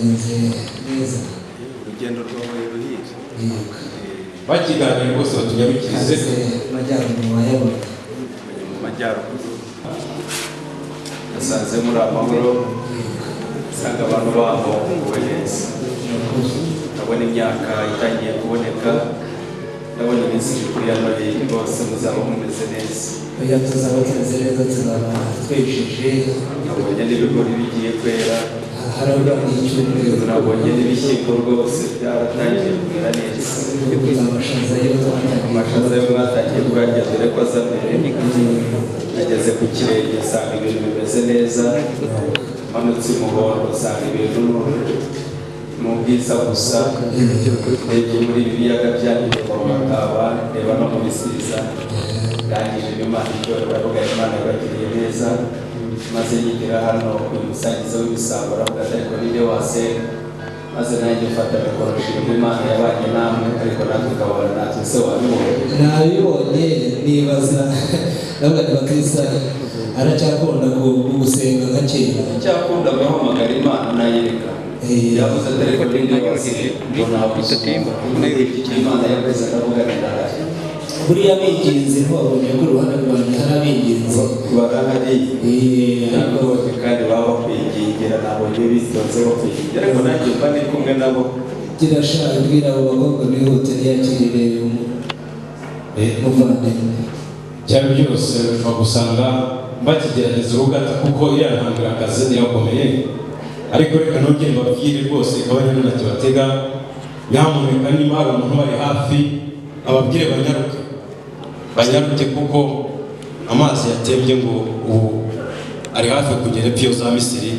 Byagenze neza. Urugendo rwabaye ruhire. Yego. Bakiganira rwose, batunyarukirize. Kaze majyaruguru wayabonye. Mu majyaruguru nasanze muri amahoro, usanga abantu baho baguwe neza. Ndabona imyaka itangiye kuboneka, ndabona iminsi mikuru ya Noheli rwose muzaba mumeze neza. Oya, tuzaba tumeze neza, tuzaba twejeje. Nabonye n'ibigori bigiye kwera. Harabura n'icyumweru. Nabonye n'ibishyimbo rwose byaratangiye kumera neza. Amashaza yo twatangiye. Amashaza yo mwatangiye kuyarya, dore ko aza mbere. Nageze ku Kirenge nsanga ibintu bimeze neza, manutse i Muhondo nsanga ibintu ni ubwiza gusa. Ndebye muri ibi biyaga byanyu Mataba, ndeba no mu Bisiza, ndangije Imana iryohera, baravuga Imana yabagiriye neza. Maze nyigira hano, uyu musangiza w'ibisambo aravuga ati: "Ariko ninde wasenga?" Maze nanjye mfata mikoro, nshima Imana yabanye namwe, ariko natwe ikabana natwe. Se wabibonye? Nabibonye, nibaza, ndavuga nti Bakirisa aracyakunda gusenga nka kera. Icyakunda guhamagara Imana nayireka. Yavuze ati: "Ariko ninde wasenga?" Ngo nabuze umuntu. Imana yavuze, ndavuga nti ndahari. Buriya binginze, ntiwabonye ko uruhande rwanjye hari abinginze? Barahari. Ariko kandi baba bakwingingira, ntabwo biba bitonze bakwingingira, ariko nanjye mba ndi kumwe nabo. Gira sha, bwira abo bakobwa bihute, ntiyakirire umuvandimwe. Cyane byose ushobora gusanga bakigerageza urugata, kuko iriya ntambwe akazi irakomeye. Ariko reka nongere mbabwire rwose, kabanya ntakibatega, nyamuneka niba hari umuntu ubari hafi ababwire banyaruke, banyaruke, kuko amazi yatembye ngo ubu ari hafi kugera epfo iyo za Misiri.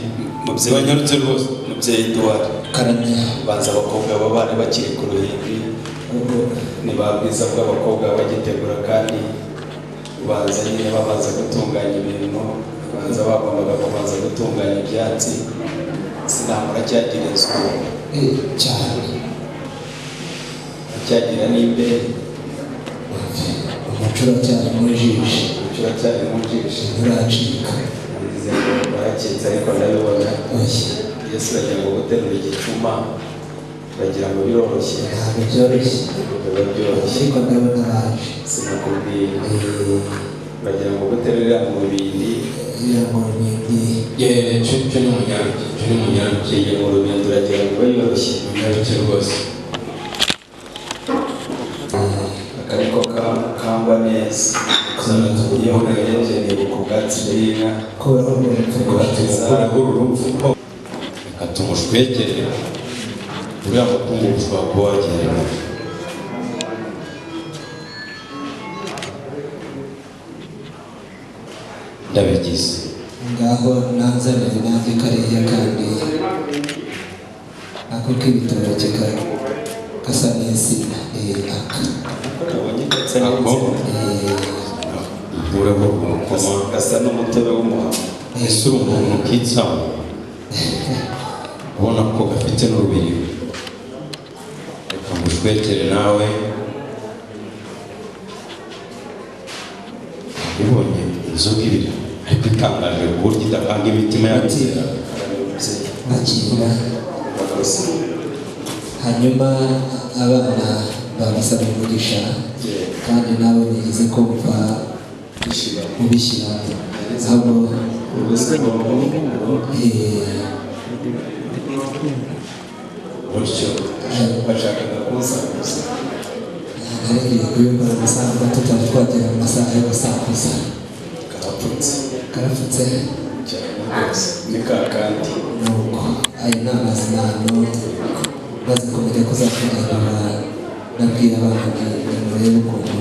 Banyarutse rwose. Mubyeyi Duwari. Karame. Banza abakobwa baba bari bakiri ku ruhimbi, ni ba bwiza bw'abakobwa bagitegura, kandi ubanza nyine babanza gutunganya ibintu, ubanza bagombaga kubanza gutunganya ibyatsi. Sinamura cyagira inzu. Cyane. Cyagira n'imbehe. Umuco uracyari mu jisho. Umuco uracyari mu jisho. Nturacika. Ngize ngo barakitse, ariko ndabibona. Yesu, bagira ngo guterura igicuma bagira ngo biroroshye. Ntabwo byoroshye. Biba byoroshye. Ariko ndabona baje. Sinakubwiye, bagira ngo guterurira mu rubindi. Iriya mu rubindi. Cyo ni umunyaruke, cyo ni umunyaruke. Iyo mu rubindi uragira ngo iba yoroshye. Umunyaruke rwose. Akariko kangwa neza iyo nkarebye nibuka ubwatsi bw'inka. Kuraho urupfu. Tumukureho uru rupfu, reka tumushwekere uriya mukungugu, ushobora kuba wagenda. Ndabigize. Ngaho nanzanire nanjye kariya kandi ako k'ibitoki gasa n'insina. Aka. Nabonye gasa Ako. n'insina. Nkureho urukoma. Gasa n'umutobe w'umuhango. Ese uri umuntu ukitsamo, ubona ko gafite n'urubiri. Reka ngushwekere nawe. Ubonye inzoga ibiri, ariko itangaje ku buryo idakanga imitima y'abizera. Akira. Hanyuma abana babasabye umugisha, kandi nawe nigeze kumva ubishyira ahubwo. Gutyo bashakaga kunsakuza. Nari kubikora gusa tutari twagera mu masaha yo gusakuza. Karapfutse. Karapfutse. Cyane rwose, ni ka kandi. Nuko ayo ni amazimano maze kumenya ko uzatuganira, nabwira abana nti nimurebe ukuntu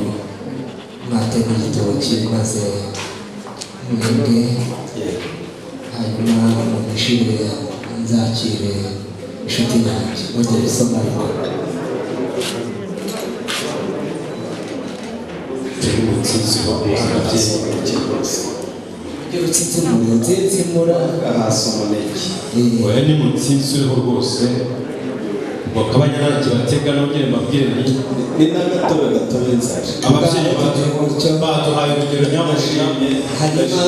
mwatema igitoki maze mwebwe, hanyuma mumishire nzakire inshuti yanjye mujye gusoma. Ariko Turi mu nsinzi rwose. Urutsinzimura, nzinzimura. Hasi umuneke. Oya, ni mu nsinzi uriho rwose, ngo akabanya nta kibatega. Nongere mbabwire nti Ni n'agatobe gatobe inzara. Ababyeyi baduhaye urugero, nyamuneka. Hanyuma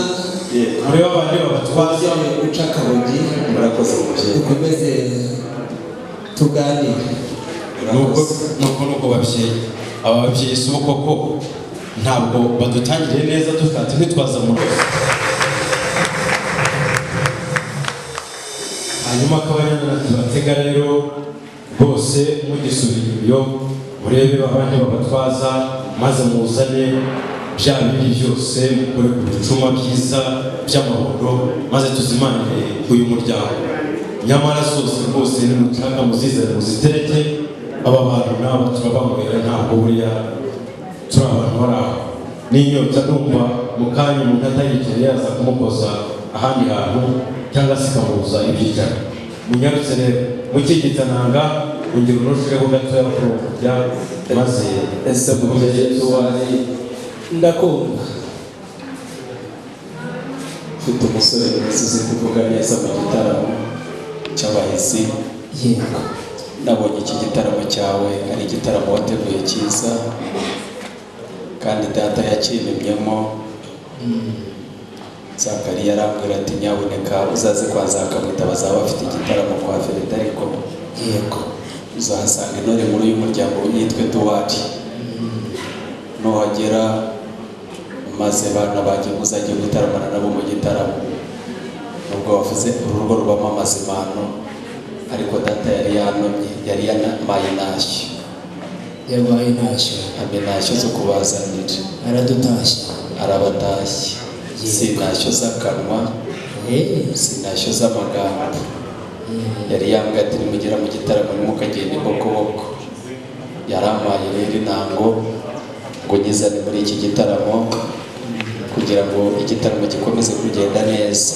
Murebe abandi babatwaza. Guca akabogi. Murakoze mubyeyi. Dukomeze tuganire. Nuko babyeyi, aba babyeyi si uko koko ntabwo badutangiriye neza, dushatse ntitwaza mu rugo. Hanyuma akabanyana tubatega rero rwose mugisubira iyo murebe abandi babatwaza, maze muzane bya bindi byose mukore ku bicuma byiza by'amahoro, maze tuzimanire uyu muryango. Nyamara zose rwose nimushaka muzizane muzitereke, aba bantu n'aba turabanywera, ntabwo buriya turi abantu bari aho n'inyota. Numva mu kanya umuntu atayicaye yaza kumukoza ahandi hantu cyangwa se ikamubuza ibyicaro. Munyarutse rero mukigitananga, ongera unushireho gatoya kurya maze. Ese mubyeyi tuwari? Ndakumva. Ufite umusore mwiza uzi kuvuga neza mu gitaramo cy'abahizi. Yego. Nabonye iki gitaramo cyawe ari igitaramo wateguye cyiza, kandi data yacyimimyemo. Zakariya arambwira ati nyabuneka uzaze kwa Nzakamwita, bazaba bafite igitaramo kwa Federico. Yego. Uzahasanga intore nkuru y'umuryango yitwe Duwari. Nuhagera maze bana banjye muzajye gutaramana nabo mu gitaramo. Nubwo bavuze urugo rubamo amazimano, ariko data yari yanomye, yari yanamaye intashyo. Yabaye intashyo. Ampa intashyo zo kubazanira. Aradutashya. Arabatashya. Si intashyo z'akanwa, si intashyo z'amagambo. Yari yambwiye ati nimugera mu gitaramo ntimukagende imbokoboko. Yarampaye rero intango ngo nyizane muri iki gitaramo kugira ngo igitaramo gikomeze kugenda neza.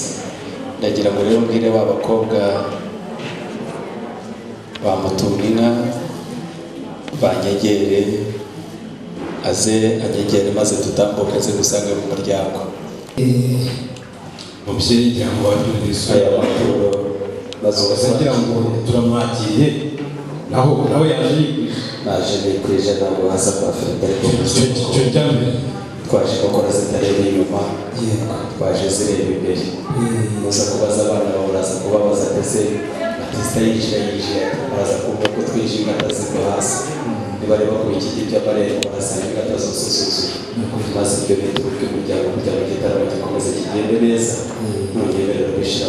Ndagira ngo rero mbwire ba bakobwa bamutunga inka banyegere, aze anyegere maze dutambuke aze gusanga mu muryango. Mubyeyi ngira ngo wabyumvise. Aya maturo bagira ngo turamwakiriye, naho nawe yaje yikwije. Naje nikwije, ntabwo haza kwa Federico. Icyo cya mbere. Twaje gukora zitareba inyuma, twaje zireba imbere. Muza kubaza abana bawe, uraza kubabaza ndetse Batista yinjira yinjiye, baraza kumva ko twinjiye ingata zigwa hasi. Nibareba ku bikigi by'amarembo barasanga ingata zose zuzuye. Maze ibyo bituruke umuryango kugira ngo igitaramo gikomeze kigende neza. Nongemerera gushyira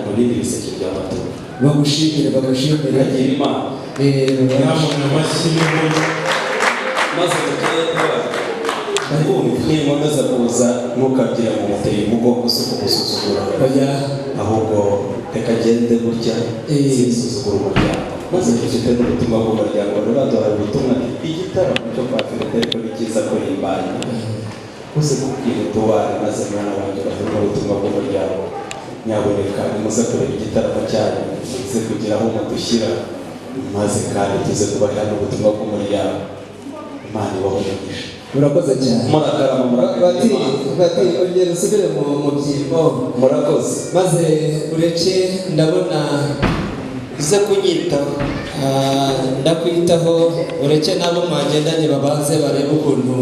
mu bindi biseke by'amaturo. Bagushimire, bagushimire. Kagira Imana. Nyamuneka amashyi n'impundu. Maze mukeye ninkomeza kuza ntukabyira ngo muteye umugongo, si ukugusuzugura, ahubwo reka ngende gutya sinsuzugura umuryango. Maze dufite n'ubutumwa bw'umuryango, bari baduhaye ubutumwa igitaramo cyo kwa Federico ni cyiza kurimbanya. Uze kubwira utuwari maze mwana wanjye bavuga ubutumwa bw'umuryango. Nyaboneka nimuze kureba igitaramo cyanyu, muze kugira aho mudushyira, maze kandi tuze kubaha n'ubutumwa bw'umuryango. Imana ibahe umugisha. Murakoze cyane. Murakarama, Bati bati ongera usubire mu byimbo. Murakoze. Maze ureke ndabona uze kunyitaho. Ndakwitaho, ureke n'abo mwagendanye babanze barebe ukuntu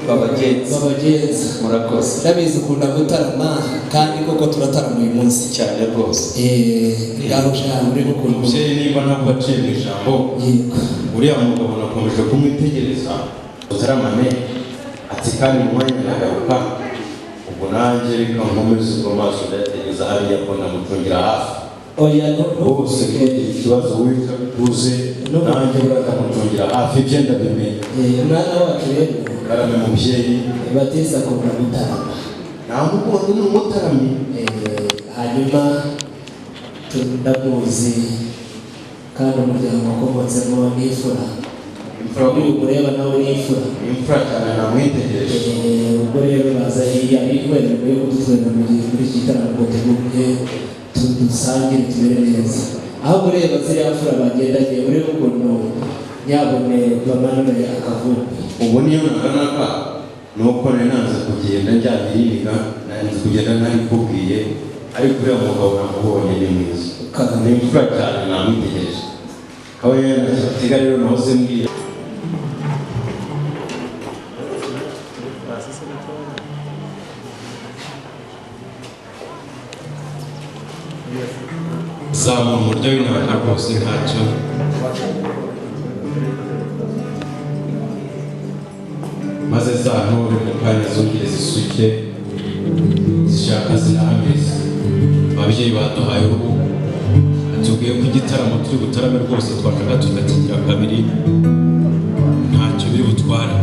babagenza. Babagenza. Murakoze. Ndabizi ukunda gutarama, kandi koko turatarama uyu munsi. Cyane rwose. Ngaho sha urebe ukuntu. Umubyeyi nimba ntabwo aciye mu ijambo, uriya mugabo nakomeje kumwitegereza utaramane, ati kandi mu mwanya ndagaruka. Ubwo nanjye reka nkomeze ubwo maso ndayategeza hariya ko ndamucungira hafi. Oya, rwose ntugire ikibazo, wica uze nanjye buriya ndamucungira hafi, ibye ndabimenya. Mwana wacu rero. Karame mubyeyi. Batista akunda gutarama. Namubonye ni umutaramyi. Hanyuma ndamuzi kandi umuryango wakomotsemo n'imfura. Uyu mureba nawe ni imfura. Imfura cyane, namwitegereje. Ubwo rero baza yari wemerewe yo kudutwera muri iki gitaramo ngo tugume dusangire tubere neza. Aho ureba ziriya mfura bagendanye, urebe ukuntu nyabone bamanure akavumbi. Ubu niyo naganaga ni uko nari nanze kugenda njyanye iriga, nanze kugenda ntarikubwiye, ariko uriya mugabo namubonye ni mwiza, ni imfura cyane, namwitegereje. Kawe natega rero nahoze mbwira. Zamura umuryo w'inanga rwose ntacyo. Maze za ntore mu kanya zongere zisuke zishaka zinahamirize. Ababyeyi baduhaye uruhu batubwiye ko igitaramo turi butarame rwose twashaka tukakigira kabiri ntacyo biri butware.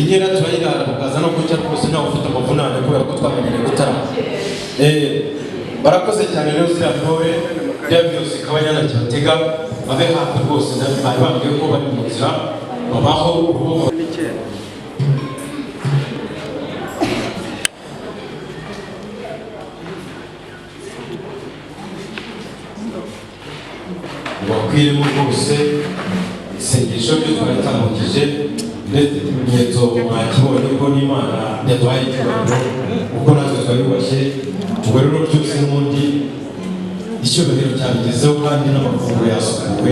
Inkera turayirara bukaza no kurya rwose ntawe ufite amavunane kubera ko twamenyereye gutarama. Barakoze cyane rero ziriya ntore bya byose Kabanyana kibatega babe hafi rwose, bari bambwiye ko bari mu nzira babaho urugo. Bakwiremo rwose isengesho ryo twaritambukije ndetse ikimenyetso mwakibonye ko n'Imana yaduhaye icyubahiro kuko natwe twayubashye. Ubwo rero byose n'ubundi icyubahiro cyabigezeho kandi n'amafunguro yasukuwe,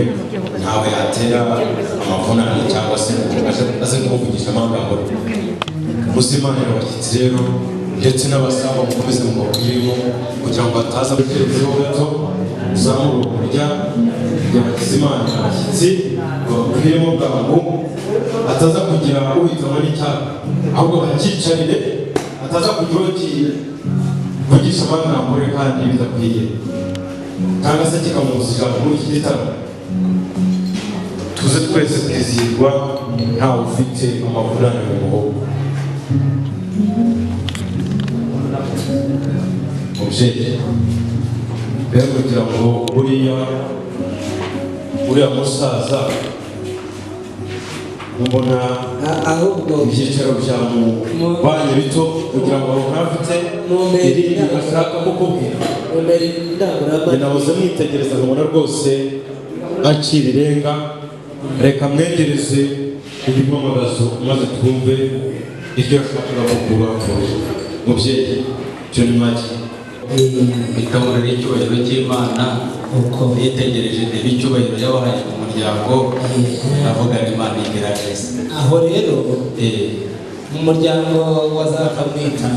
ntawe yatera amavunane cyangwa se aze kumuvugisha amagambo. Muzimanire abashyitsi rero ndetse n'abasaba mukomeze mubakwiremo kugira ngo bataza guterezeho gato uzamure kurya Hakizimana abashyitsi bakwiremo bwangu ataza kugira uhitamo n'icyaha, ahubwo bakicarire ataza kugira ukivugisha amagambo kandi bidakwiye cyangwa se kikamubuza ijambo muri iki gitaramo. Tuze twese kwizihirwa ntawe ufite amavunane mu muhogo. Mubyeyi rero kugira ngo buriya uriya musaza Mbona Ahubwo ibyicaro bya mubanye bito kugira ngo babone afite irindi ashaka kukubwira. Numero indangururamajwi. Nahoze mwitegereza nkabona rwose acira irenga. Reka mwegereze ibimpamagazo maze twumve iryo yashakaga gukura ku mubyeyi. Cyo ni make. Itorero icyubahiro cy'Imana. Uko Nitegereje ndeba icyubahiro yabahaye mu muryango, avuga ngo Imana igira neza. Aho rero mu muryango wa Zakamwita,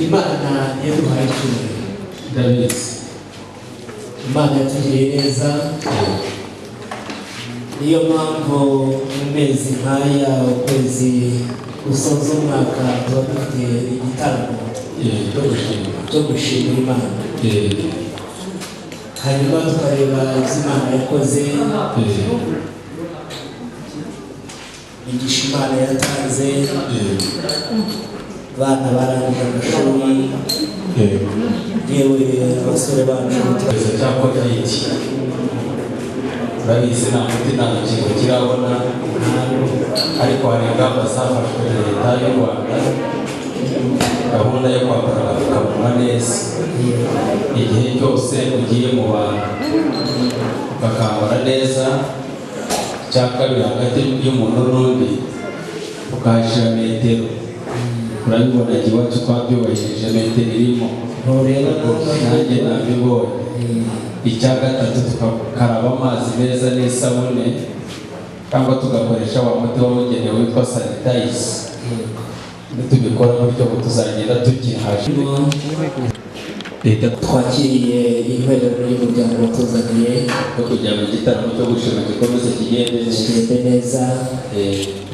Imana yaduhaye icyubahiro. Ndabizi. Imana yatugiriye neza, niyo mpamvu mu mezi nk'aya, ukwezi gusoza umwaka, tuba dufite igitaramo Cyo gushima. Cyo gushimira Imana, hanyuma tukareba ibyo Imana yakoze, imigisha Imana yatanze, abana barangije amashuri, yewe abasore bacu. Icyorezo cya COVID, urabizi, nta muti nta rukingo kirabona, ariko hari ingamba zafashwe na Leta y'u Rwanda, gahunda yo kwambara agapfukamunwa neza igihe cyose ugiye mu bantu, ukakambara neza. Icya kabiri, hagati y'umuntu n'undi ukahashyira metero. Urabibona, igihe iwacu twabyubahirije, metero irimo. Ntureba. Nanjye nabibonye. Icya gatatu, tugakaraba amazi meza n'isabune cyangwa tugakoresha wa muti wabugenewe witwa sanitizer. Nitubikora gutyo ngo tuzagenda tukihaje leta. Twakiriye intwererano y'umuryango watuzaniye yo kugira ngo igitaramo cyo gushima gikomeze kigende neza. Kigende neza.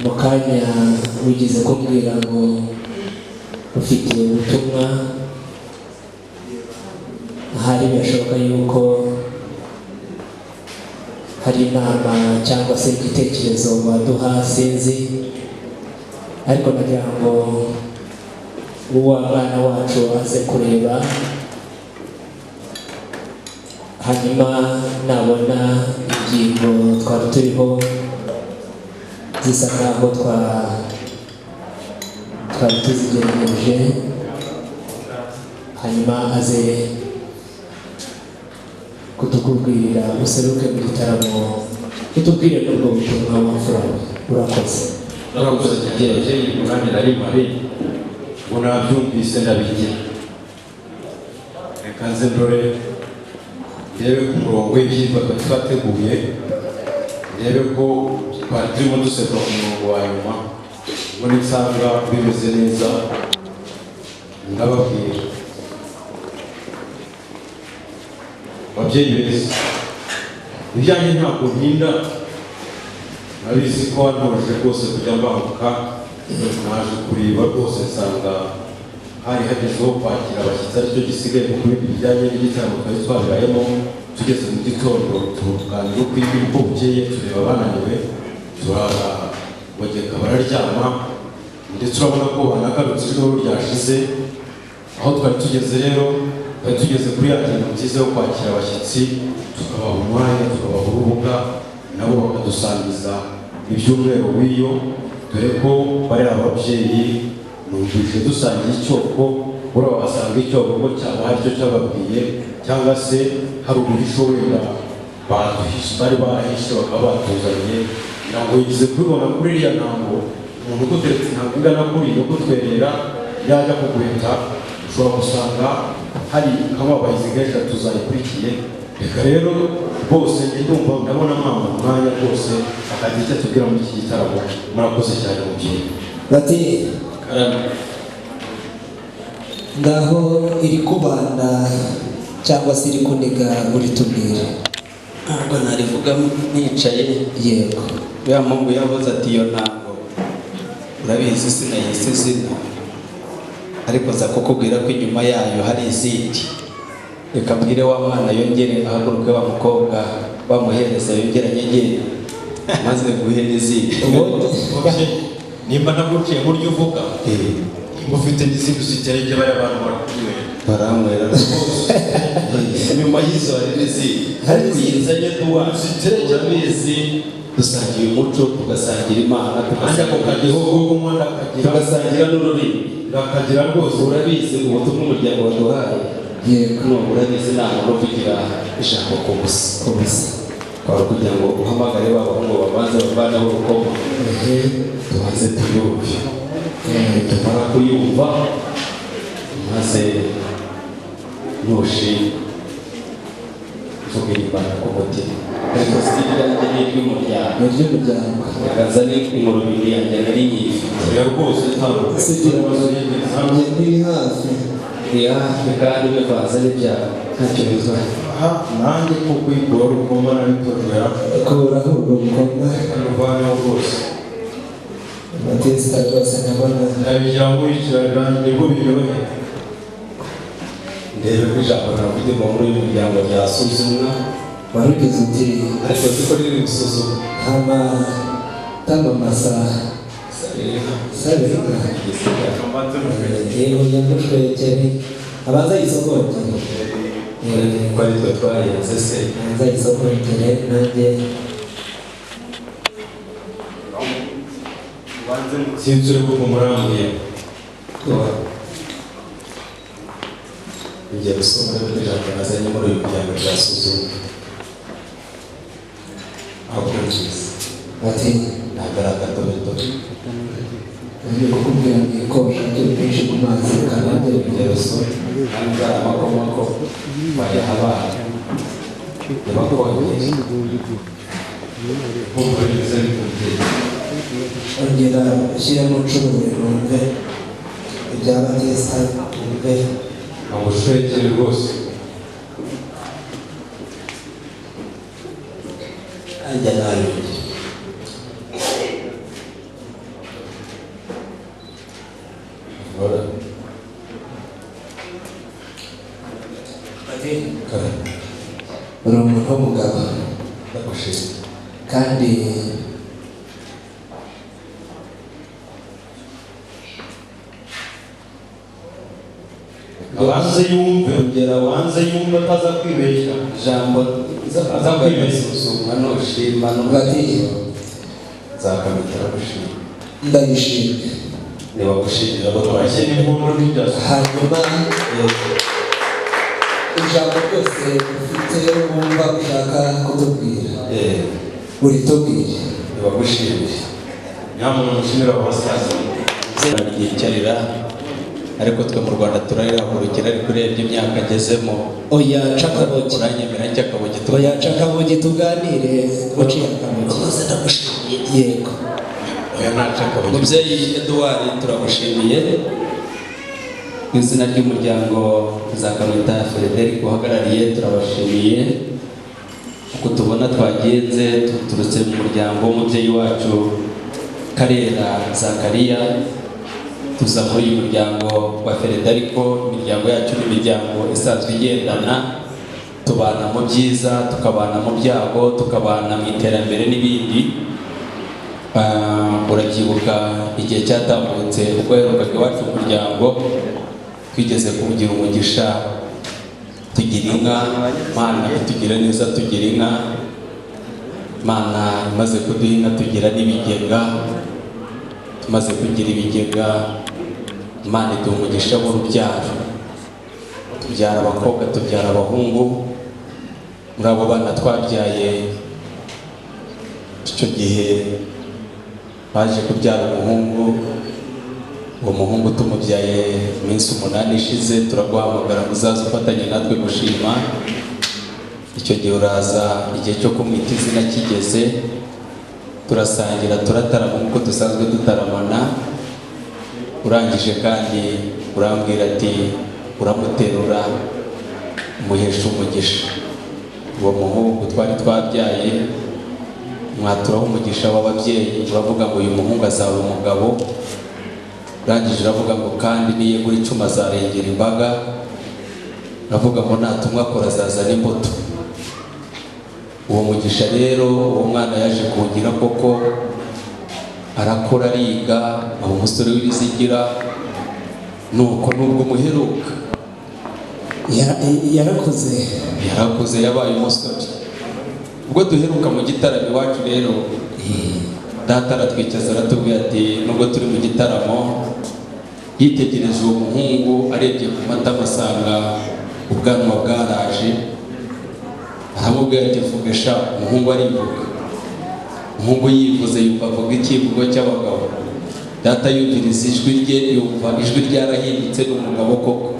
Mu kanya wigeze kumbwira ngo ufite ubutumwa, ahari birashoboka yuko hari inama cyangwa se igitekerezo waduha, sinzi, ariko nagira ngo uwa mwana wacu aze kureba, hanyuma nabona ingingo twari turiho zisa nkaho twari tuzigeregeje, hanyuma aze kutukubwirira, useruke mu gitaramo utubwire n'ubwo butumwa w'imfura we. Urakoze. Urakoze cyane ababyeyi. Umunani nari mpari ngo nabyumvise ndabigira. Reka nze ndore, ndebe ku murongo w'ibyigwa twari twateguye, ndebe ko twari turimo dusekura ku murongo wa nyuma, ngo nisanga bimeze neza ndababwira. Ababyeyi beza, ibyanjye ntabwo ntinda, nabizi ko wantoje rwose kujya mbanguka. Naje kureba rwose nsanga hari hagezeho kwakira abashyitsi, aricyo gisigaye, kuko ibindi bijyanye n'igitaramo twari twabibayemo. Tugeze mu gitondo tuganira uko ibi uko bukeye, tureba bananiwe, turabageka bararyama, ndetse urabona ko banagarutse ijoro ryashize. Aho twari tugeze rero, twari tugeze kuri ya ngingo nziza yo kwakira abashyitsi, tukabaha umwanya, tukabaha urubuga, nabo bakadusangiza iby'umweru w'iyo, dore ko bari ababyeyi. Numvise dusangiye icyoko, buriya wasanga icyoko ko cyaba hari icyo cyababwiye, cyangwa se hari ubuhisho wenda baduhishe, bari barahishe bakaba batuzaniye. Kugira ngo wigeze kubibona kuri iriya ntango, umuntu uguteretse ntabwo ingana kuriya ugutwerera yajya kuguheta, ushobora gusanga hari nka eshatu zayikurikiye. Reka rero rwose njye ndumva ndabona mwamba umwanya rwose akagira icyo atubwira muri iki gitaramo. Murakoze cyane mubyeyi. Bati ngaho iri kubanda cyangwa se iri kuniga, uritubwire. Ntabwo narivuga nicaye. Yego. Ya mpamvu yavuze ati iyo ntango, urabizi sinayise izina, ariko nza kukubwira ko inyuma yayo hari izindi. Reka mbwire wa mwana yongere ahaguruke, wa mukobwa bamuhereza yongere anyegere maze guhe n'izindi. Ubundi nimba ntaguciye nk'uryo uvuga, nimba ufite n'izindi uziterege, bariya bantu barakunywera. Baranywera nyuma y'izi. nk'izo hari n'izindi, ariko iyi nzanye duwa urabizi, dusangiye umuco, tugasangira Imana, Nanjye ako kageho ko kunywa ndakagira. tugasangira n'ururimi. Ndakagira rwose. Urabizi ubutumwa umuryango waduhaye. Yego. No urabizi, nta muntu uvugira ijambo ku busa. Ku busa. Kwari kugira ngo uhamagare ba bahungu babanze bavaneho urukoma, tubanze tuyumve. Tumara kuyumva maze nushima mvuga imana ku mutima, ariko si iryanjye, ni iry'umuryango. Ni iry'umuryango. Reka ni ingurube yanjye nari nyifite. Oya rwose, ntabwo. Sigira ntiri hafi. Iri hafi kandi bivanze n'ibyaha ntacyo bitwaye. Aha nanjye kuko uyikura urukoma nabitojwe. Kuraho urwo rukoma. Ruvaneho rwose. Batista rwose ndabona. Ndabigira ngo uyikira nibwo biryoheye. Ndebe ko ijambo navugirwa muri uyu muryango ryasuzumwa. Wari ugize uti Ariko siko riri gusuzumwa. Hama tamamasa sabeka. Yego, nyamushwekere abanza yisogongere. Ko ari twe twayenze se? Abanza yisogongere nanjye. Sinzi uri kuko murambuye. Ngiye gusoma rero ijambo nazanye muri uyu muryango ryasuzumwa. Aho kumvise. Ati Ntabwo ari akatobetobe. Ngiye kukubwira ngo ko ushakira byinshi ku mazi kandi Urugero so kandi ari amakomako bayaha abana ntibakongere. Nkuko bimeze bikubwiye. Ongera ushyiremo ucuruye numve ibya Batista numve. Amushwekere rwose. Ajya nayongera. Voilà. Ati uri umuntu w'umugabo. Ndagushimira. Kandi Abanze yumve, abanze yumve ataza kwibeshya. Ijambo Aza kwibeshya. Gusuzumwa nushima. Bati Nzakamita gushima. Ndayishimye. Niba gushimira abo Twashye twashimye. n'impundu n'ibyaso. Hanyuma ijambo ryose ufite wumva ushaka kutubwira, uritubwire. Niba gushimira. Nyamuntu mushimira abasaza. Ryicarira, ariko twe mu Rwanda turarihagurukira, ariko urebye imyaka agezemo. Oya cakabogi. Uranyemera njye akabogi? Oya cakabogi, tuganire uciye akabogi. Rwose ndagushimiye. Yego. Oya ntaca akabogi. Mubyeyi Edouard, turagushimiye mu izina ry'umuryango Nzakamwita Frederic uhagarariye. Turabashimiye uko tubona twagenze duturutse mu muryango w'umubyeyi wacu Karera Zakariya, tuza muri uyu muryango wa Federico. Imiryango yacu ni imiryango isanzwe igendana, tubana mu byiza, tukabana mu byago, tukabana mu iterambere n'ibindi. Urabyibuka igihe cyatambutse ubwo yaherukaga iwacu mu muryango, twigeze kugira umugisha tugira inka. Mana tugira neza, tugira inka. Mana imaze kuduha inka tugira n'ibigega. Tumaze kugira ibigega, Imana iduha umugisha w'urubyaro, tubyara abakobwa, tubyara abahungu. Muri abo bana twabyaye icyo gihe baje kubyara umuhungu. Uwo muhungu tumubyaye iminsi 8 ishize, turaguhamagara ngo uzaze ufatanye natwe gushima. Icyo gihe uraza, igihe cyo kumwita izina kigeze, turasangira, turatarama nk'uko dusanzwe dutaramana. Urangije kandi urambwira ati uramuterura umuhesha umugisha. Uwo muhungu twari twabyaye mwaturaho umugisha w'ababyeyi, uravuga ngo uyu muhungu azaba umugabo. Urangije uravuga ngo kandi niyegura icumu azarengera imbaga. Uravuga ngo natumwa akora azazana imbuto. Uwo mugisha rero uwo mwana yaje kuwugira koko, arakora, ariga, aba umusore w'ibizigira. Nuko nubwo muheruka Yarakuze. Yarakuze, yabaye umusore. Ubwo duheruka mu gitaramo iwacu rero, data aratwicaza, aratubwira ati nubwo turi mu gitaramo, yitegereje uwo muhungu, arebye ku matama asanga ubwanwa bwaraje, aramubwira ati vuga sha. Umuhungu arivuga. Umuhungu yivuze, yumva avuga icyivugo cy'abagabo. Data yumviriza ijwi rye, yumva ijwi ryarahindutse, ni umugabo koko.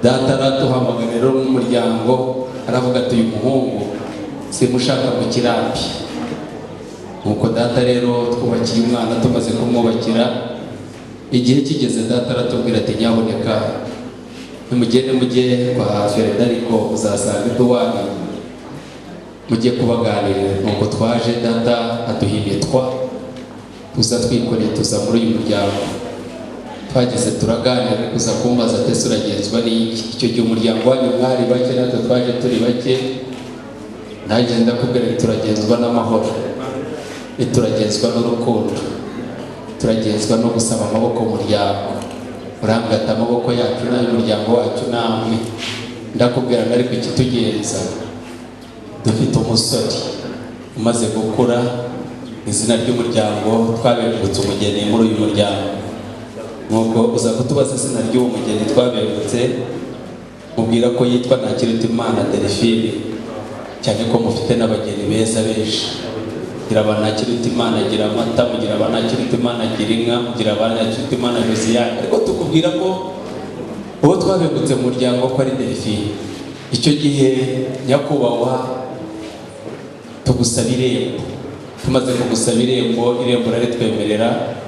Data araduhamagara rero n'umuryango, aravuga ati uyu muhungu simushaka mu kirambi. Nuko data rero twubakiye umwana, tumaze kumwubakira, igihe kigeze data aratubwira ati nyaboneka nimugende mujye kwa Federico, uzasanga Eduwari, mujye kubaganirira. Nuko twaje, data aduha imitwa, tuza twikoreye, tuza muri uyu muryango. Twageze turaganira, kuza kumbaza ati ese uragenzwa n'iki? Icyo gihe umuryango wanyu mwari bake, natwe twaje turi bake. Nanjye ndakubwira nti turagenzwa n'amahoro, turagenzwa n'urukundo, turagenzwa no gusaba amaboko umuryango. Urangata amaboko yacu n'ay'umuryango wacu namwe. Ndakubwira ngo ariko ikitugenza, dufite umusore umaze gukura, izina ry'umuryango twabengutse umugeni muri uyu muryango. Nuko uza kutubaza izina ry'uwo mugeni twabengutse, mubwira ko yitwa Ntakirutimana Delphine, cyane ko mufite n'abageni beza benshi. Gira ba Ntakirutimana gira amata, mugira ba Ntakirutimana gira inka, mugira ba Ntakirutimana Josiane, ariko tukubwira ko uwo twabengutse mu muryango ko ari Delphine. Icyo gihe nyakubahwa tugusaba irembo. Tumaze kugusaba irembo, irembo raritwemerera,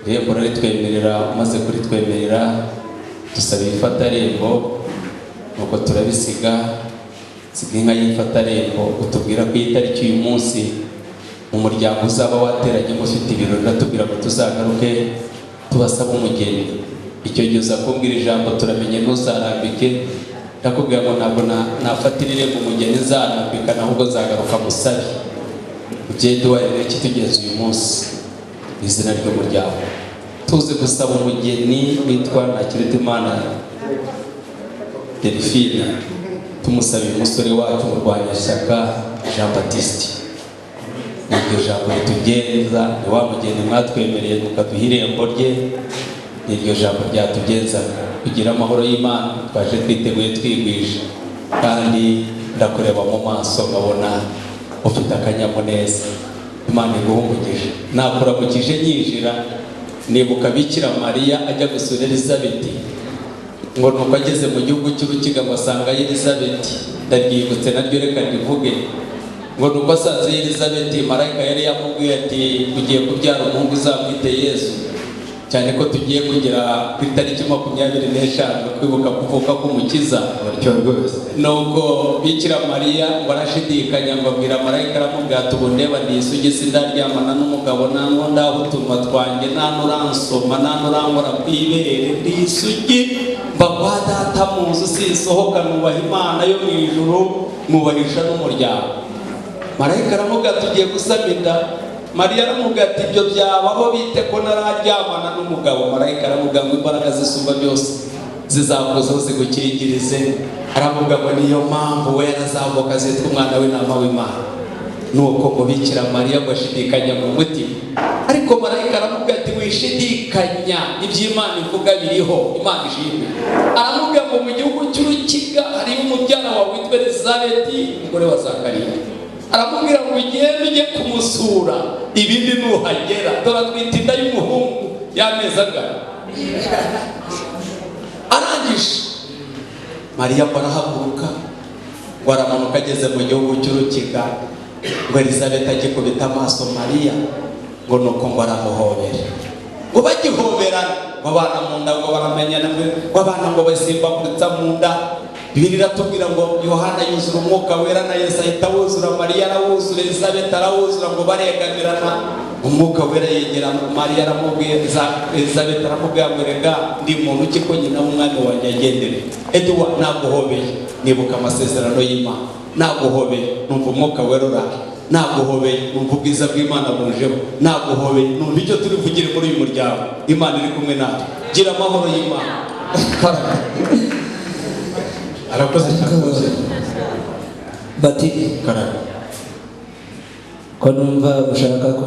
irembo raritwemerera. Umaze kuritwemerera dusaba ifatarembo, nuko turabisiga, siga inka y'ifatarembo. Utubwira ko iyi tariki uyu munsi mu muryango uzaba wateranye ufite ibirori, uratubwira ngo tuzagaruke tubasaba umugeni. Icyo gihe uza kumbwira ijambo turamenye ntuzarambike. Ndakubwira ngo ntabwo nafatira irembo umugeni nzarambika, ahubwo nzagaruka musabe. Ugende warebe ikitugenza uyu munsi izina ry'umuryango. Tuze gusaba umugeni witwa Ntakirutimana Delphine, tumusabiye umusore wacu Murwanyashyaka Jean Baptiste. Iryo jambo ritugenza, ni wa mugeni mwatwemereye mukaduha irembo rye, iryo jambo ryatugenza kugira amahoro y'Imana. Twaje twiteguye twigwije, kandi ndakureba mu maso nkabona ufite akanyamuneza. Imana iguhe umugisha. Nakuramukije nyinjira, nibuka Bikira Mariya ajya gusura Elizabeth, ngo nuko ageze mu gihugu cy'urukiga ngo asanga Elizabeth. Ndaryibutse naryo reka ndivuge. Ngo nuko asanze Elizabeth, marayika yari yamubwiye ati ugiye kubyara umuhungu uzamwite Yesu, cyane ko tugiye kugera ku itariki 25 kwibuka kuvuka k'Umukiza. Nuko Bikira Mariya ngo arashidikanya, ngo abwira marayika, aramubwira ati ubu ndeba ndi isugi, sindaryamana n'umugabo, nta n'undaho utunwa twanjye, nta n'uransoma, nta n'urankora ku ibere, ndi isugi, mba kwa data mu nzu sinsohoka, nubaha Imana yo mu ijuru, mwubahisha n'umuryango. Marayika aramubwira ati ugiye gusama inda. Mariya aramubwira ati ibyo byabaho bite ko nararyamana n'umugabo? Marayika aramubwira ngo imbaraga zisumba byose zizakuzaho zigukingirize. Aramubwira ngo niyo mpamvu we yarazamuka azitwa umwana w'intama w'Imana. Nuko ngo Bikira Mariya ngo ashidikanya mu mutima, ariko marayika aramubwira ati wishidikanya, iby'Imana ivuga biriho, Imana ishimwe. Aramubwira ngo mu gihugu cy'urukiga hariyo umubyara wawe witwa Elizabeth, umugore wa Zakariya. Aramubwira ngo ugende ujye kumusura, ibindi nuhagera dore atwite inda y'umuhungu y'amezi angana. Arangije Mariya ngo arahaguruka, ngo aramanuka ageze mu gihugu cy'urukiga, ngo Elizabeth agikubita amaso Mariya, ngo nuko ngo aramuhobera, ngo bagihoberana, ngo abana mu nda ngo baramenyana, ngo abana ngo basimbaguritsa mu nda. Bibiliya iratubwira ngo Yohana yuzura umwuka wera na Yesu ahita wuzura, Mariya arawuzura, Elizabeth arawuzura, ngo baregamirana. Umwuka wera yegera Mariya aramubwira, Elizabeth aramubwira ngo rega ndi muntu ki ko nyina w'umwami wanjye agendere. Eduwa naguhobeye, nibuka amasezerano y'Imana, naguhobeye numva umwuka wera uraje. Naguhobeye numva ubwiza bw'Imana bunjeho, naguhobeye numva icyo turi buvugire muri uyu muryango. Imana iri kumwe natwe, gira amahoro y'Imana. Arakoze cyane rwose. Bati Karame. Ko numva ushaka ko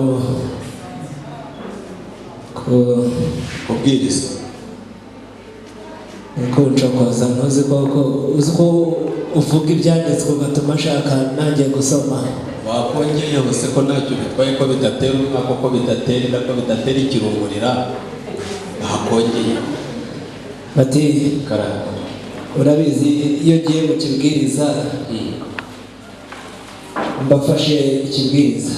Kubwiriza. Kuncokoza, ntuzi ko uzi ko uvuga ibyanditswe ugatuma nshaka nanjye gusoma. Wakongeye hose ko ntacyo bitwaye, ko bidatera umwaka, ko bidatera inda, ko bidatera ikirungurira, wakongeye. Bati Karame. Urabizi, iyo ugiye mu kibwiriza mbafashe ikibwiriza,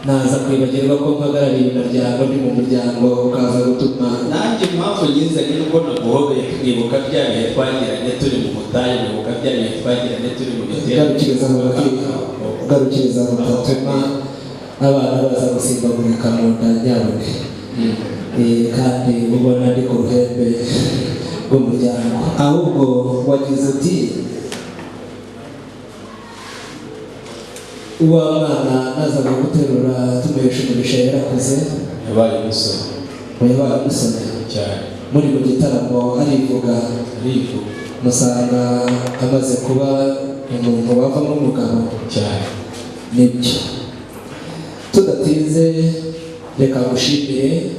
naza kwibagirwa ko mpagarariye umuryango, ndi mu muryango, ukaza gutuma Nanjye impamvu nyizanye nuko naguhobeye nkibuka bya bihe twagiranye turi mu butayu, nkibuka bya bihe twagiranye turi mu bitero. Garukiriza aho bati, garukiriza aho, utatuma abana baza gusimbagurika mu nda nyabune. Kandi ubona ndi ku ruhembe rw'umuryango. Ahubwo wagize uti uwa mwana nazaga guterura tumuhesha umugisha yarakuze. Yabaye umusore. Yabaye umusore. Cyane. Muri mu gitaramo arivuga. Arivuga. Musanga amaze kuba umuntu wavamo umugabo. Cyane. Nibyo, tudatinze reka ngushimire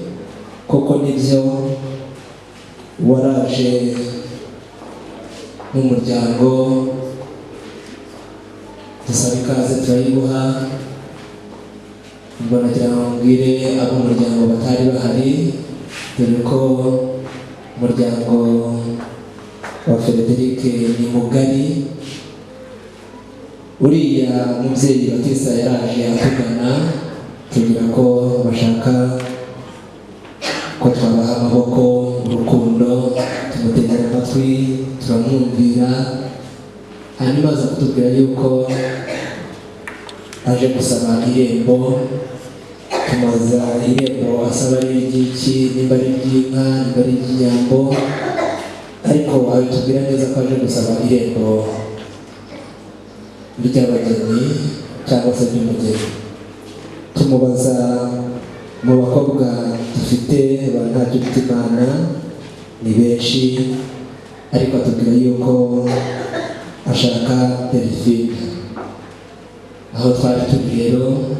koko nibyo, waraje mu muryango dusaba ikaze turayiguha. Ubwo nagira ngo mbwire ab'umuryango batari bahari, dore ko umuryango wa Frederic ni mugari. Uriya mubyeyi Batista yaraje atugana, tubwira ko bashaka ko twabaha amaboko, urukundo, tumutegera amatwi turamwumvira, hanyuma aza kutubwira yuko aje gusaba irembo. Tumubaza irembo asaba ari iry'iki, nimba ari iry'inka, nimba ari iry'inyambo, ariko abitubwira neza ko aje gusaba irembo ry'abageni cyangwa se ry'umugeni. Tumubaza mu bakobwa dufite ba Ntakirutimana ni benshi, ariko atubwira yuko ashaka Delphine. Aho twari turi rero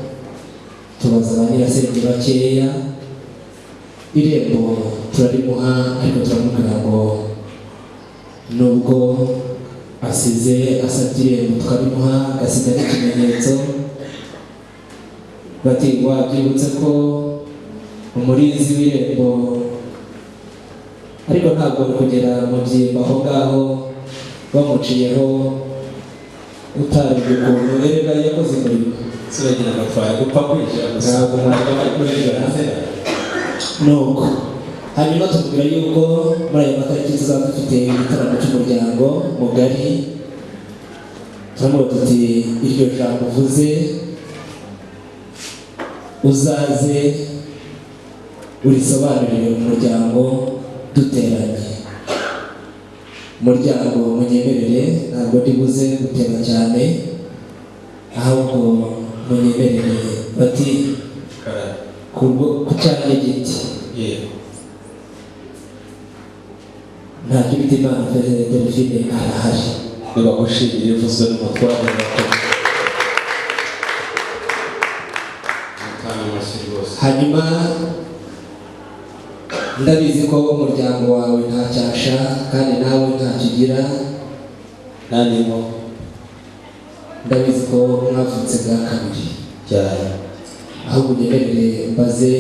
tubaza ba nyirasenge bakeya, irembo turarimuha, ariko turamubwira ngo nubwo asize asabye irembo tukarimuha, agasiga n'ikimenyetso. Bati wabyibutse ko umurinzi w'irembo, ariko ntabwo ari kugera mu byimba aho ngaho bamuciyeho utarebye ukuntu erega yakoze umurimo. Suragira ngo twari gupfa kwinjira gusa. Ntabwo Ntabwo bari kurenganzira. Nuko hanyuma tubwira yuko muri ayo matariki tuzaba dufite igitaramo cy'umuryango mugari. Turamubaza tuti iryo jambo uvuze uzaze urisobanurire umuryango duteranye. Umuryango munyemerere, ntabwo ndi buze gutera cyane, ahubwo munyemerere. Bati ku cyanjye giti Ntakirutimana Delphine arahari. Nibagushimire ivuzwe n'umutware w'abakozi. Hanyuma ndabizi ko umuryango wawe nta cyasha kandi nawe ntacyo ugira. Ntarimo. Ndabizi ko mwavutse bwa kabiri. Cyane. Ahubwo unyemerere mbaze,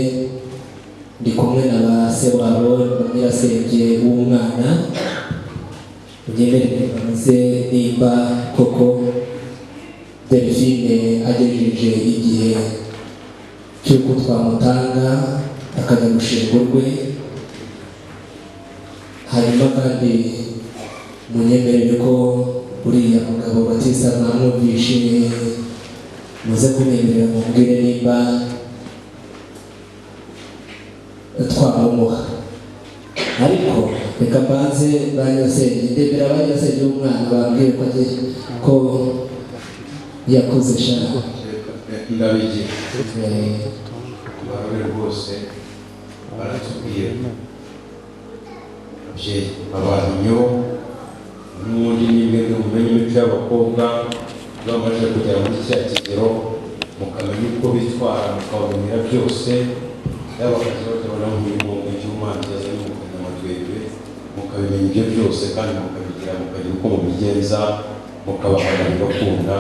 ndi kumwe na ba se wabo na nyirasenge w'umwana, unyemerere mbaze nimba koko Delphine agejeje igihe cy'uko twamutanga akajya gushinga urwe. Hanyuma kandi munyemerere ko uriya mugabo Batista mwamwumvishe, muze kunyemerera mubwire nimba twamumuha. Ariko reka mbanze ba nyirasenge, ndebera ba nyirasenge w'umwana bambwiye ko agiye, ko yakoze sha. Ndabigira barore rwose baratubwira ababyeyi abantu nyo n'ubundi ni mwebwe mumenye imico y'abakobwa bamaze kugera muri kiriya kigero, mukamenya uko bitwara, mukabamenyera byose, yaba akazi bakabona nk'uyu igihe umwana azanye mukanyamatwebwe, mukabimenya ibyo byose kandi mukabigira, mukagira uko mubigenza, mukabahana bigakunda,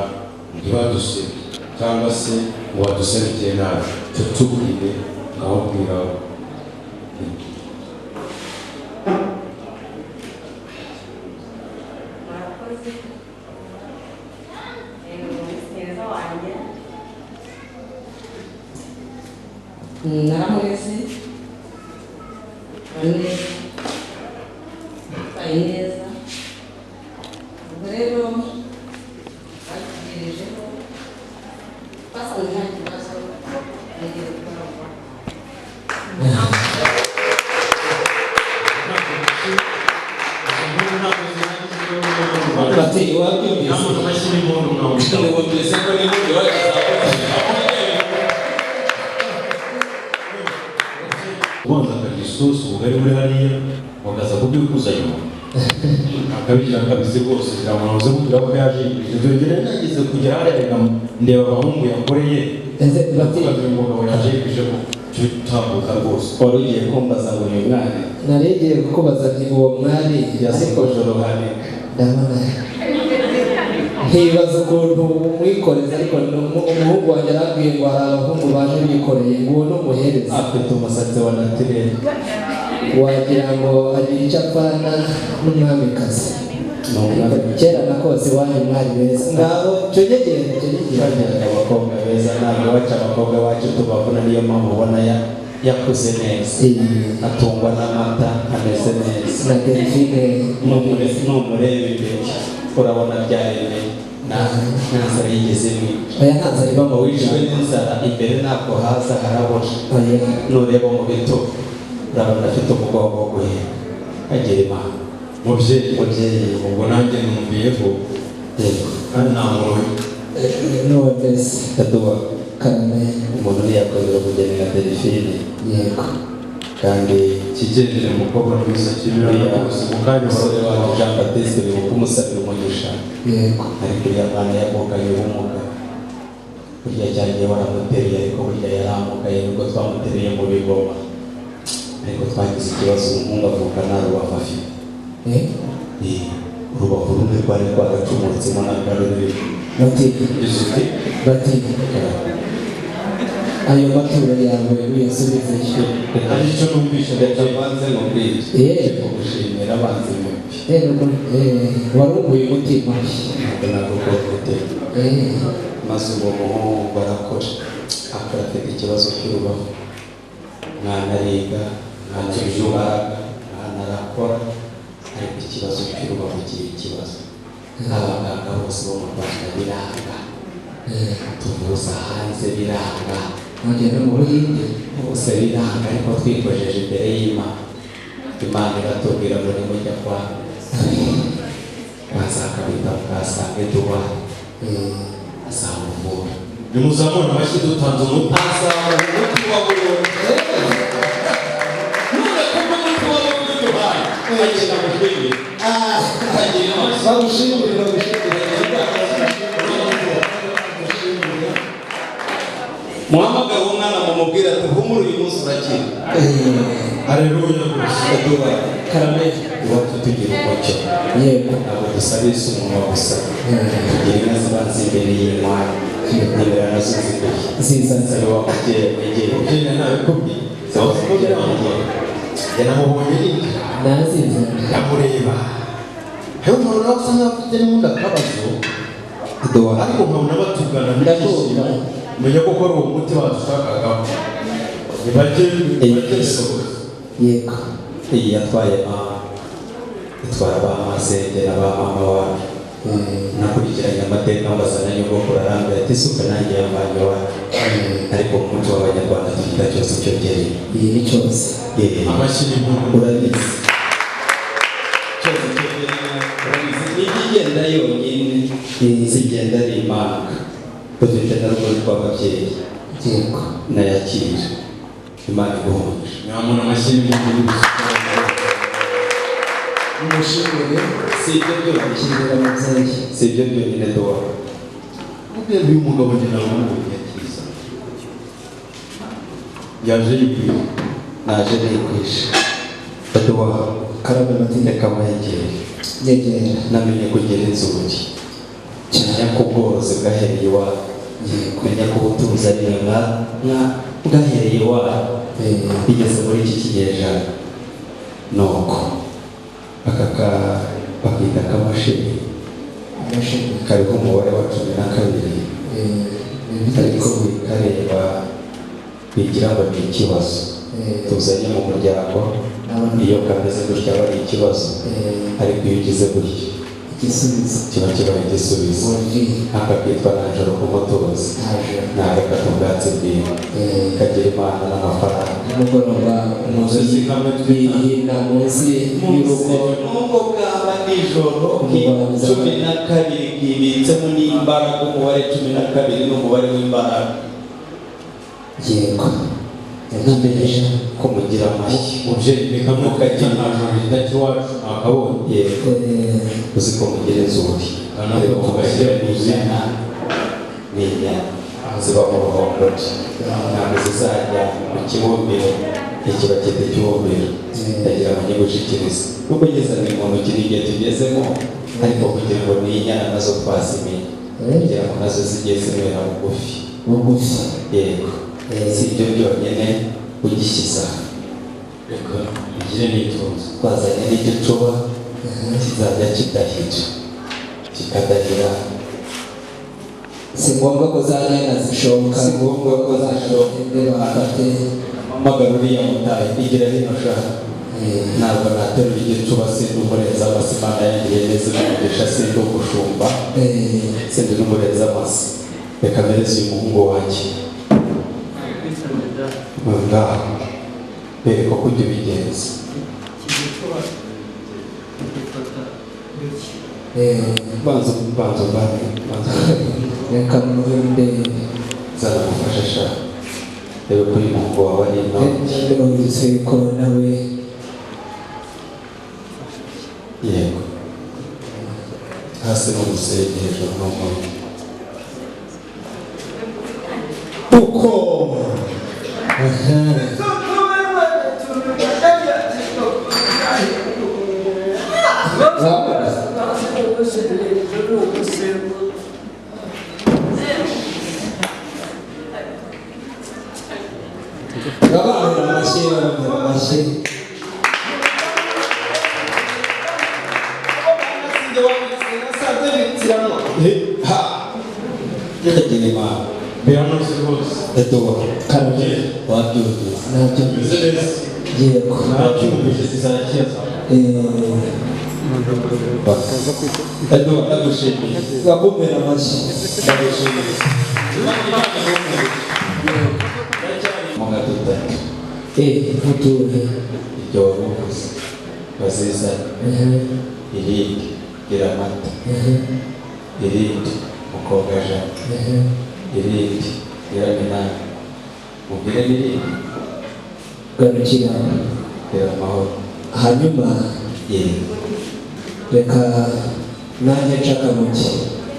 ntibadusebye cyangwa se ngo baduserukire nabi. Tutubwire ngababwira. Murakoze. Mwiza wanjye naramureze neza, yitwaye neza. Ubwo rero batugerejeho twasanze nta kibazo, bagiye gukora vuba. Bati wabyumvise? Wumvise ko n'ubundi wakizamuye. Ubanza akarya isosi, ubugari buri hariya, bakaza kubyikuza nyuma akabigira akabizi rwose. Kugira ngo nahoze mubwira ko yaje yikwije, dore ngere nageze kugera hariya, reka ndeba abahungu yakoreye. Ese bati uyu mugabo yaje yikwije ko tutambuka rwose. Wari ugiye kumbaza ngo uyu mwana? Narigiye kukubaza nti uwo mwari, ariko yasokoje uruhanika. Ndabona nkibaza ukuntu umwikoreza, ariko umuhungu wanjye arambwiye ngo hari abahungu baje bikoreye, ngo uwo ni umuhereza. Afite umusatsi wa naturel. Wagira ngo agira icyo apfana n'umwamikazi. Ni umwami. Kera nakose iwanyu mwari beza, ngaho cyonyegere cyonyegere. Twagiraga abakobwa beza, ntabwo iwacu abakobwa bacu tubavuna, niyo mpamvu ubona yakuze neza, atungwa n'amata, ameze neza. Na Delphine. Numureba imbere urabona byaremeye, nta nzara yigeze imwica. Oya, nta nzara iba mu Wishwe n'inzara imbere ntabwo haza harabura. Oya. Nureba mu bitugu urabona afite umugongo wo guheka, agira Imana. Mubyeyi. Mubyeyi. Ubwo nanjye numviyeho Yego. kandi nta muntu. N'uwo mbese. Yaduha. Karame. Umuntu ntiyakorera umugeni nka Delphine. Yego. Kandi kigendere umukobwa mwiza kibira uriya rwose mu kanya. Umusore wacu Jean Baptiste bibuka umusabira umugisha. Yego. Ariko uriya mwana yavukanye ubumuga, burya cyagiye baramuteruye, ariko burya yaramugaye nubwo twamuteruye mu bigoma, ariko twagize ikibazo, umuhungu avuka nta rubavu afite. Eh? Urubavu rumwe rwari rwagacumutsemo ntabwo ari rurimo. Bati Izuti. Bati ayo maturo yawe uyasubizeyo. Hari icyo numvishe. Reka mbanze mubwire. Eh. Kugushimira abanze mubi. Nuko, warunguye umutima. Ntabwo nagukora umutima. Maze uwo muhungu arakora, akora afite ikibazo cy'urubavu. Mwana ariga, mwana agira imbaraga, mwana arakora, ariko ikibazo cy'urubavu kiri ikibazo. Abaganga bose bo mu Rwanda biranga, tuvuza hanze biranga, Nongeye no mu Buhinde. Bose biranga, ariko twikojeje imbere y'Imana, Imana iratubwira ngo nimujya kwa Zakabita mukasanga Eduwari azamuvura. Nimuzamure amashyi, dutanze umuti. Azamura umuti wa burundu none kuko umuti wa burundu duhaye agira mushimire, agira amashyi. Bagushimire, bagushimire. Muhamagare uwo mwana mumubwire ati humura, uyu munsi urakira. Haleluya rwose. Eduwari. Karame. Iwacu tugira umuco. Yego. Ntabwo dusabiriza umunwa gusa, tugira inka zibanza imbere y'inkwano, nimero nazo ziguye. Ziza. Sabe wa mubyeyi mwegere. Mubyeyi nabikubwiye, Mubyeyi mwegere. yanamubonye yinjira. Naziza. Ndamureba rero nkabona nawe asa nkaho afite n'ubundi akabazo. Eduwari. Ariko nkabona batugana Ndakumva. n'ibyishimo, menya ko ari uwo muti badushakagaho, ntibajye Iyi Yego. Iyi yatwaye mama, itwara ba masenge na ba mama wacu. Nakurikiranye amateka mbaza na nyogokuru, arambwira ati isuka nanjye yamvanye iwacu, ariko mu muco w'Abanyarwanda tugira cyose icyo byereye. Iyi ni cyose. Amashyi n'impundu. Urabizi, cyose icyo byereye, urabizi, nijya igenda yonyine, zigenda ari impanga. Dufite na rumwe rw'ababyeyi. Yego. Nayakira. Imana iguhunje. Nyamuntu amashyi y'impundu. Nimushimire. Si ibyo byonyine. Shimira ababyeyi. Si ibyo byonyine duwa. Uyu mugabo nyina wamubonye akiza. Yaje yikwiye. Naje nikwisha. Duwa. Karame Matinde. Reka mwegere. Nyegera. Namenye kugira inzugi. Menya ko ubworozi bwahereye iwawe. Menya ko ubutunzi ari nka bwahereye iwawe. Bigeze muri iki kinyejana. Nuko aka bakita akamashini kariho umubare wa 12. Ariko kareba bigira ngo ni ikibazo tuzanye mu muryango. Iyo kameze gutya aba ari ikibazo, ariko iyo ugize gutya igisubizo kiba kibaye igisubizo. Aka kitwa ntajoro ku mutuzo, ntareka ku bwatsi bwiwe, kagira Imana n'amafaranga. Nimugoroba yihina munsi y'urugo. Nubwo bwaba nijoro 12 bwibitsemo n'imbaraga. Umubare 12 ni umubare w'imbaraga. Yego. Namenye ko mugira amashyi. Mubyeyi reka mukagira ntajoro ridacya iwacu akabonye. Yego. Uzi ko mugira inzugi. Ariko tugashyira inyana ni inyana ziba mu ruhongore, ntabwo zizajya mu kibumbiro. Iki bakita ikibumbiro. Ndagira ngo nyigushikirize kuko ngezanye mu ntoki n'igihe tugezemo, ariko kugira ngo ni inyana nazo twazimenya, kugira ngo nazo zijye zimera bugufi bugufi. Yego. Si ibyo byonyine ugishyize aha. Reka igire n'ituze. Twazanye n'igicuba kizajya kidahira, kikadahira. Si ngombwa ko za nyana zishoka. Si ngombwa ko zishoka. Bafate mpamagara uriya mutayi igira hino shaka. Ntabwo naterura igicuba, sindi umurenza amasi. Imana yangiriye neza imugisha, sindi umushumba, sindi n'umurenza amasi. Reka mpereze uyu muhungu wanjye ngaho, bereka uko ujya ubigenza. Banza banza banza. Reka muhinde. Zanamufasha sha. Reba ko uyu muhungu wawe ari inoti. Numvise ko nawe. Yego. Hasi ni umusenyi, hejuru ni umuriro. Uko amashyi. Biranoze rwose. Eduwa. Wabyumvise. Bimeze neza. Yego. Nabyumvise zizajya. Eduwa ndagushimiye. Bakumira amashyi. Ndagushimiye. Mu gatatu. Mutuhe. Ibyo wabivuze bazizane. Irindi gira amata. Irindi mukobwa jana. Irindi gira minani. Mubwire n'irindi. Garukira. Gira amahoro. Hanyuma Yego. reka nanjye nshaka muke.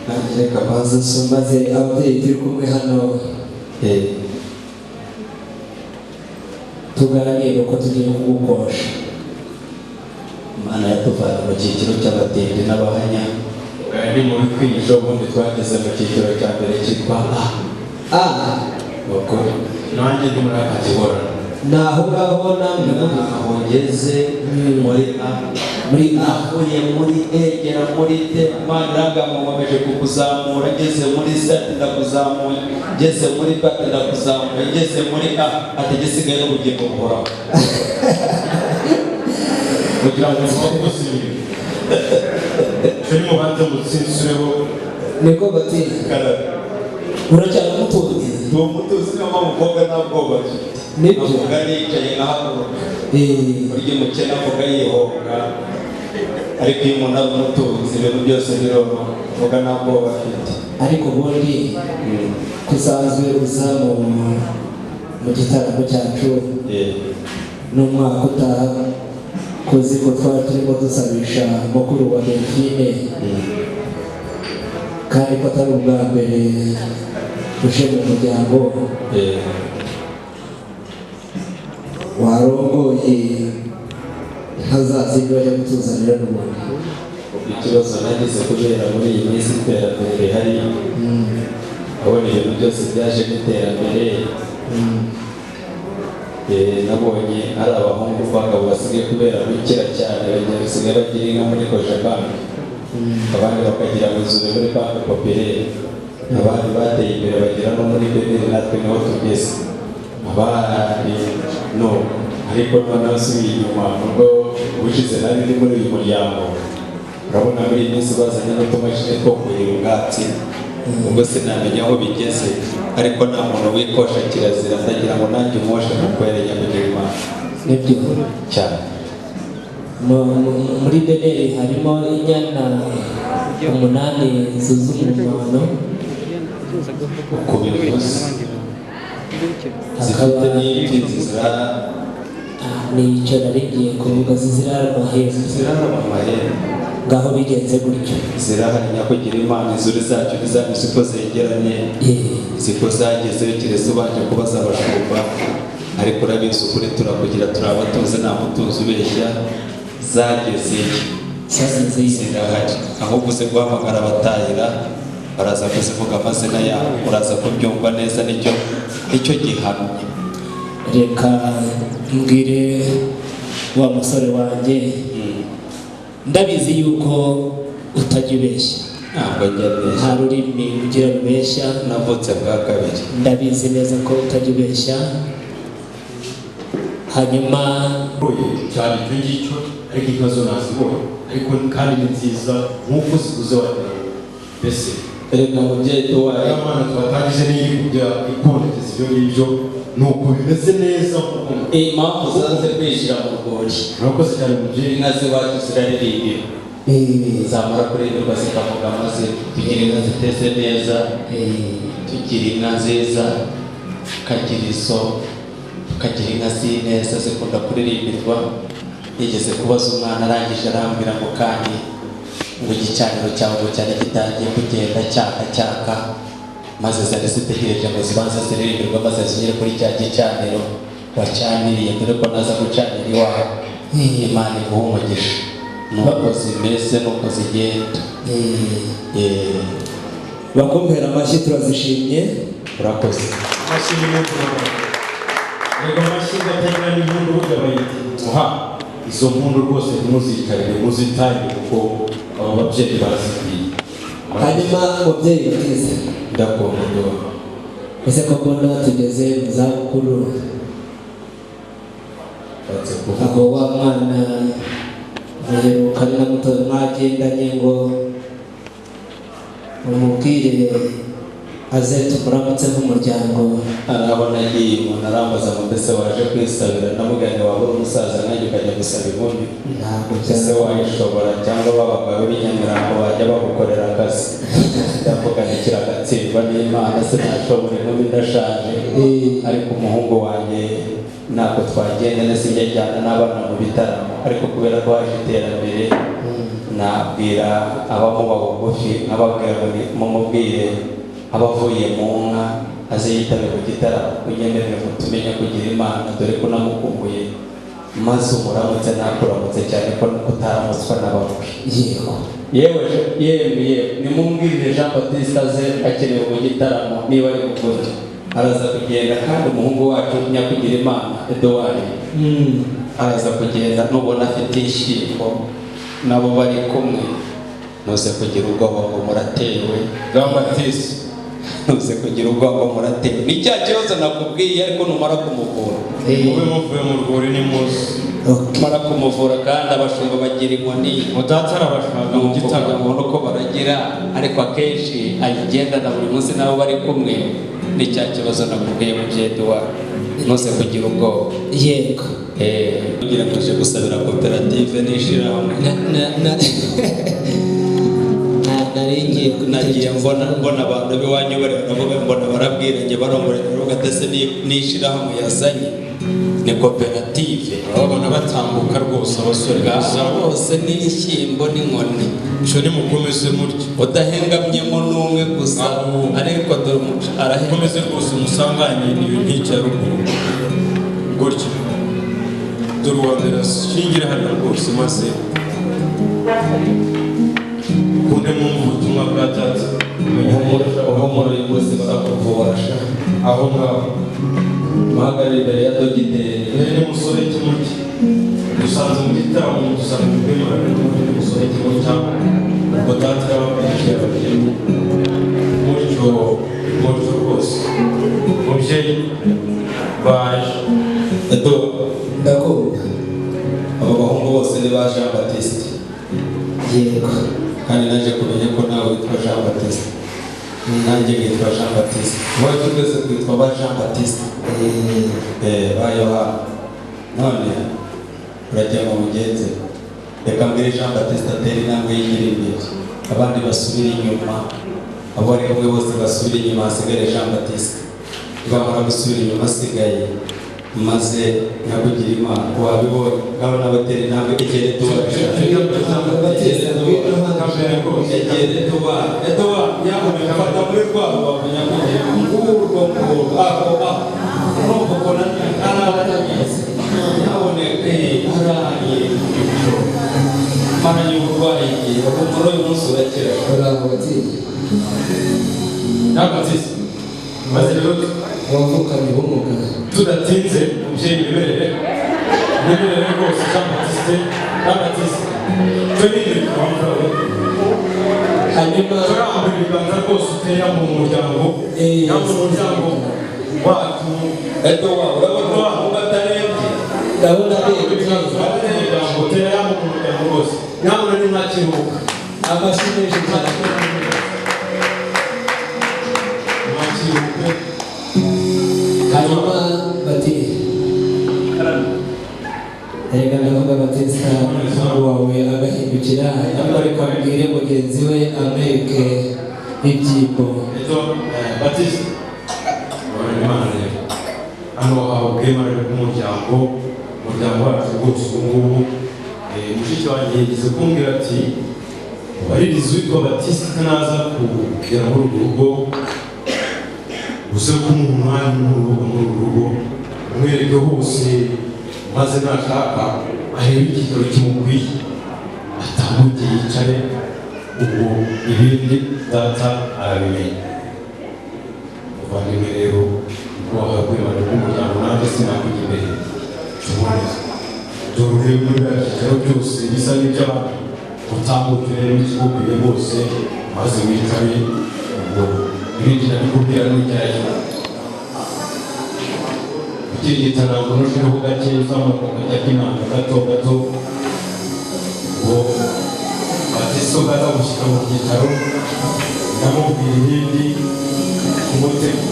Nanjye reka mbanze nsome. Maze ababyeyi turi kumwe hano tuganire uko tugiye kugukosha. Imana yatuvanye mu cyiciro cy'abatindi n'abahanya. Ni mu bikwiye. Ejo bundi twageze mu cyiciro cya mbere cyitwa A. A. Nuko Nanjye ndi muri aka kigorana. Ni aho ngaho namwe aho ngeze muri A. Muri A. Navuye muri E ngera muri D. Imana irangamba nkomeje kukuzamura. Ngeze muri C ati ndakuzamuye. Ngeze muri B ati ndakuzamuye. Ngeze muri A ati igisigaye n'ubugingo buhoraho. Kugira ngo mubakoze imirimo. Turi mubanze mutsinsureho. Niko bati. Uracyari umutunzi. Ndi umutunzi, niyo mpamvu mvuga nta bwoba mfite. Nibyo. Avuga nicaye nkahaguruka. Burya umukene avuga yihonga. Ariko iyo umuntu ari umutunzi ibintu byose biroroha. Avuga nta bwoba afite. Ariko ubundi kusanzwe uza mu gitaramo cyacu n'umwaka utaha, kuzi ko twari turimo dusabisha mukuru wa Delphine, kandi ko atari ubwa mbere uje mu muryango warongoye, ntazazindi bajya kutuzanira n'ubundi. Ikibazo nagize kubera muri iyi minsi iterambere rihari, abona ibintu byose byaje n'iterambere. Nabonye ari abahungu b'abagabo basigaye kubera gukira cyane, bagiye basigaye bagira inka muri Cogebanque, abandi bakagira inzu muri Banque Populaire, abandi bateye imbere bagera no muri BNR, natwe niho tugeze abandi no. Ariko noneho nsubiye inyuma, nubwo ubushize nari ndi muri uyu muryango, urabona muri iyi minsi bazanye n'utumashini two kuhira ubwatsi, ubwo sinamenya aho bigeze, ariko nta muntu wikosha kirazira. Ndagira ngo nanjye umwoshe mukwere nyakugira Imana. Nibyo. Cyane. Muri BNR harimo inyana 8 zuzuye umumano. Uko bivuze zifite n'imfizi zirara. Nicyo nari ngiye kuvuga, zirara amahembe. Zirara mu mahembe. Ngaho bigenze gutyo. Zirahari nyakugira Imana, inzuri zacu ntizameze uko zegeranye, ziko zagezeyo keretse ubanje kubaza abashumba, ariko urabizi ukuri turakugira, turabatuze, nta mutuzi ubeshya, zagezeyo zirahari. Ahubwo uze guhamagara abatahira baraza kuzivuga amazina yabo, uraza kubyumva neza, nicyo gihamya. Reka mbwire wa musore wanjye, ndabizi yuko utajya ubeshya. Ntabwo njya mbeshya. Nta rurimi ugira rubeshya. Navutse bwa kabiri. Ndabizi neza ko utajya ubeshya. Hanyuma cyane icyo ngicyo, ariko ikibazo nazibonye, ariko kandi ni nziza nk'uko ziguze wagira ngo mbese Erega mubyeyi tuwaye abana twatangije n'iri kujya ikondekeza ibyo ngibyo, ni uko bimeze neza. Impamvu zanze kwinjira mu rwuri. Murakoze cyane mubyeyi. Inka z'iwacu ziraririmbira, zamara kuririmbirwa zikavuga amazina. Tugira inka ziteze neza, tugira inka nziza, tukagira iso, tukagira inka z'ineza zikunda kuririmbirwa. Nigeze kubaza umwana arangije arambwira ngo kandi ngo igicaniro cyawe ngo cyane gitangiye kugenda cyaka cyaka, maze zari zitegereje ngo zibanze ziririmbirwe maze zigere kuri cya gicaniro wacaniriye, dore ko naza gucanira iwawe. Imana iguhe umugisha. Nuko zimeze nuko zigenda. Bakumpera amashyi, turazishimye. Urakoze. Amashyi y'impundu. Reka amashyi atagira n'impundu burya bayita muha. Izo mpundu rwose ntimuzicarire, muzitange kuko aba babyeyi barazikwiye. Hanyuma mubyeyi bwiza, Ndakunda. Ese koko mbona tugeze mu zabukuru, aho wa mwana muheruka ari na muto mwagendanye ngo umubwire aze tumuramutse nk'umuryango? Arabona agiye, umuntu arambaza ngo mbese waje kwisabira? Ndamubwira ngo waba uri umusaza nanjye ukajya gusaba inkumi? Ntabwo. Ese wayishobora cyangwa babagabo b'inyamirambo bajya bagukorera akazi? Ndavuga nti kiragatsindwa n'Imana, sinashobora inkumi, ndashaje. Ariko umuhungu wanjye ntabwo twagenda neza, njya ajyana n'abana mu bitaramo, ariko kubera ko haje iterambere nabwira abamuba bugufi, nkababwira ngo mumubwire abavuye mu nka aze yitabe ku gitaramo, unyemerere ngo tumenye kugira Imana, dore ko namukumbuye, maze umuramutse nakuramutse cyane ko utaramutswa n'abakwe. Yego. Yewe yewe yewe, nimumbwirire Jean Baptiste aze akenewe mu gitaramo, niba ari buvuge araza kugenda. Kandi umuhungu wacu nyakugira Imana Edouard araza kugenda, nubona afite inshyimbo nabo bari kumwe ntuze kugira ubwoba ngo muratewe. Jean Baptiste, ntuze kugira ubwoba ngo muratewe, ni cya kibazo nakubwiye, ariko numara kumuvura mube muvuye mu rwuri ni muze. Numara kumuvura, kandi abashumba bagira inkoni. Mudata arabashaka mu gitaramo. Ubona uko baragira, ariko akenshi ayigendana buri munsi nabo bari kumwe, ni cya kibazo nakubwiye mubyeyi Edouard, ntuze kugira ubwoba. Yego. Kugira ngo uje gusabira koperative n'ishyirahamwe. Nari ngiye Nagiye mbona abantu b'iwanyu baravuga, mbona barabwiranye, barongoranye, baravuga ati ese n'ishyirahamwe yazanye ni koperative. Urababona batambuka rwose, abasore beza bose n'ibishyimbo n'inkoni. Cyo nimukomeze mutyo. Udahengamyemo n'umwe gusa, ariko dore umuco arahengamye. Mukomeze rwose musanganye iyo nkike ya ruguru gutya. Dore uwa mbere ashingira hariya rwose, maze kunde mwumva ubutumwa bwa data. Uhumura, uyu munsi barakuvura. Aho ngaho. Muhagarare imbere ya dogiteri. Mwene musore kimurya dusanze mu gitaramo, dusanga ubwemera n'ubundi musore kimurya. Ubwo data yarababwiye ababyeyi mutyo mutyo rwose. Mubyeyi baje. Edo. Ndakumva. Abo bahungu bose ni ba Jean Baptiste. Yego. Kandi naje kumenya ko nawe witwa Jean Baptiste, nanjye nitwa Jean Baptiste, iwacu twese twitwa ba Jean Baptiste, ba Yohana. None urajya mu mugenzi, reka mbwire Jean Baptiste atere intambwe yigira imbere, abandi basubire inyuma. Abo bari kumwe bose basubire inyuma, hasigare Jean Baptiste. Nibamara gusubira inyuma asigaye, maze nyakugira Imana wabibonye, ngaho nabatera intambwe. Egere tuba, egere tuba, etuba. Nyamuneka fata muri rwa rubavu, nyakugira ngurwo ngurwo aho aho. Urumva ukuntu ari abatabizi. Nyamuneka haraye ibyo maranye uburwayi igihe, muri uyu munsi urakira. Uraho batiri. Jean Baptiste, maze rero Wavukanye ubumuga. Tudatinze, umubyeyi wemerere, wemerere rwose Jean Baptiste. Jean Baptiste, twe ninde wamfura we? Hanyuma turambura ibiganza rwose, utera mu muryango, mu muryango wacu. Edo wa, urabona ubu atarembye. Ndabona arembye. Umuryango utera mu muryango rwose, nyamara ni ntakiruhuka. Amashyi menshi cyane. Ntakiruhuke. Hanyuma bati erega ndavuga Batista umuhungu wawe agahindukira, ariko reka mbwire mugenzi we amwereke ibyibo. Edo Batiste, Imana rero hano aho bwemerewe bw'umuryango, umuryango wacu rwose ubu ngubu. Mushiki wanjye yigeze kumbwira ati ubaririza uwitwa Batiste naza kugera muri urwo rugo, uze kumuha umwanya muri uru rugo, umwereke hose, maze nashaka arebe icyicaro kimukwiye atambuke yicare. Ubwo ibindi data arabimenya. Muvandimwe rero, wahawe kwemera bw'umuryango, nanjye sinakujya imbere tuboneze. Dore urebe muri biriya byicaro byose bisa n'iby'abandi, utambuke rero ikigukwiye rwose, maze wicare. Ubwo ibindi ndabikubwira nugerayo. Ukirigita ntabwo nushireho gake, uzamuka ukajya kwinanga gato gato. Ubwo Batiste aza gushyika mu byicaro, ndamubwira ibindi ku mutima.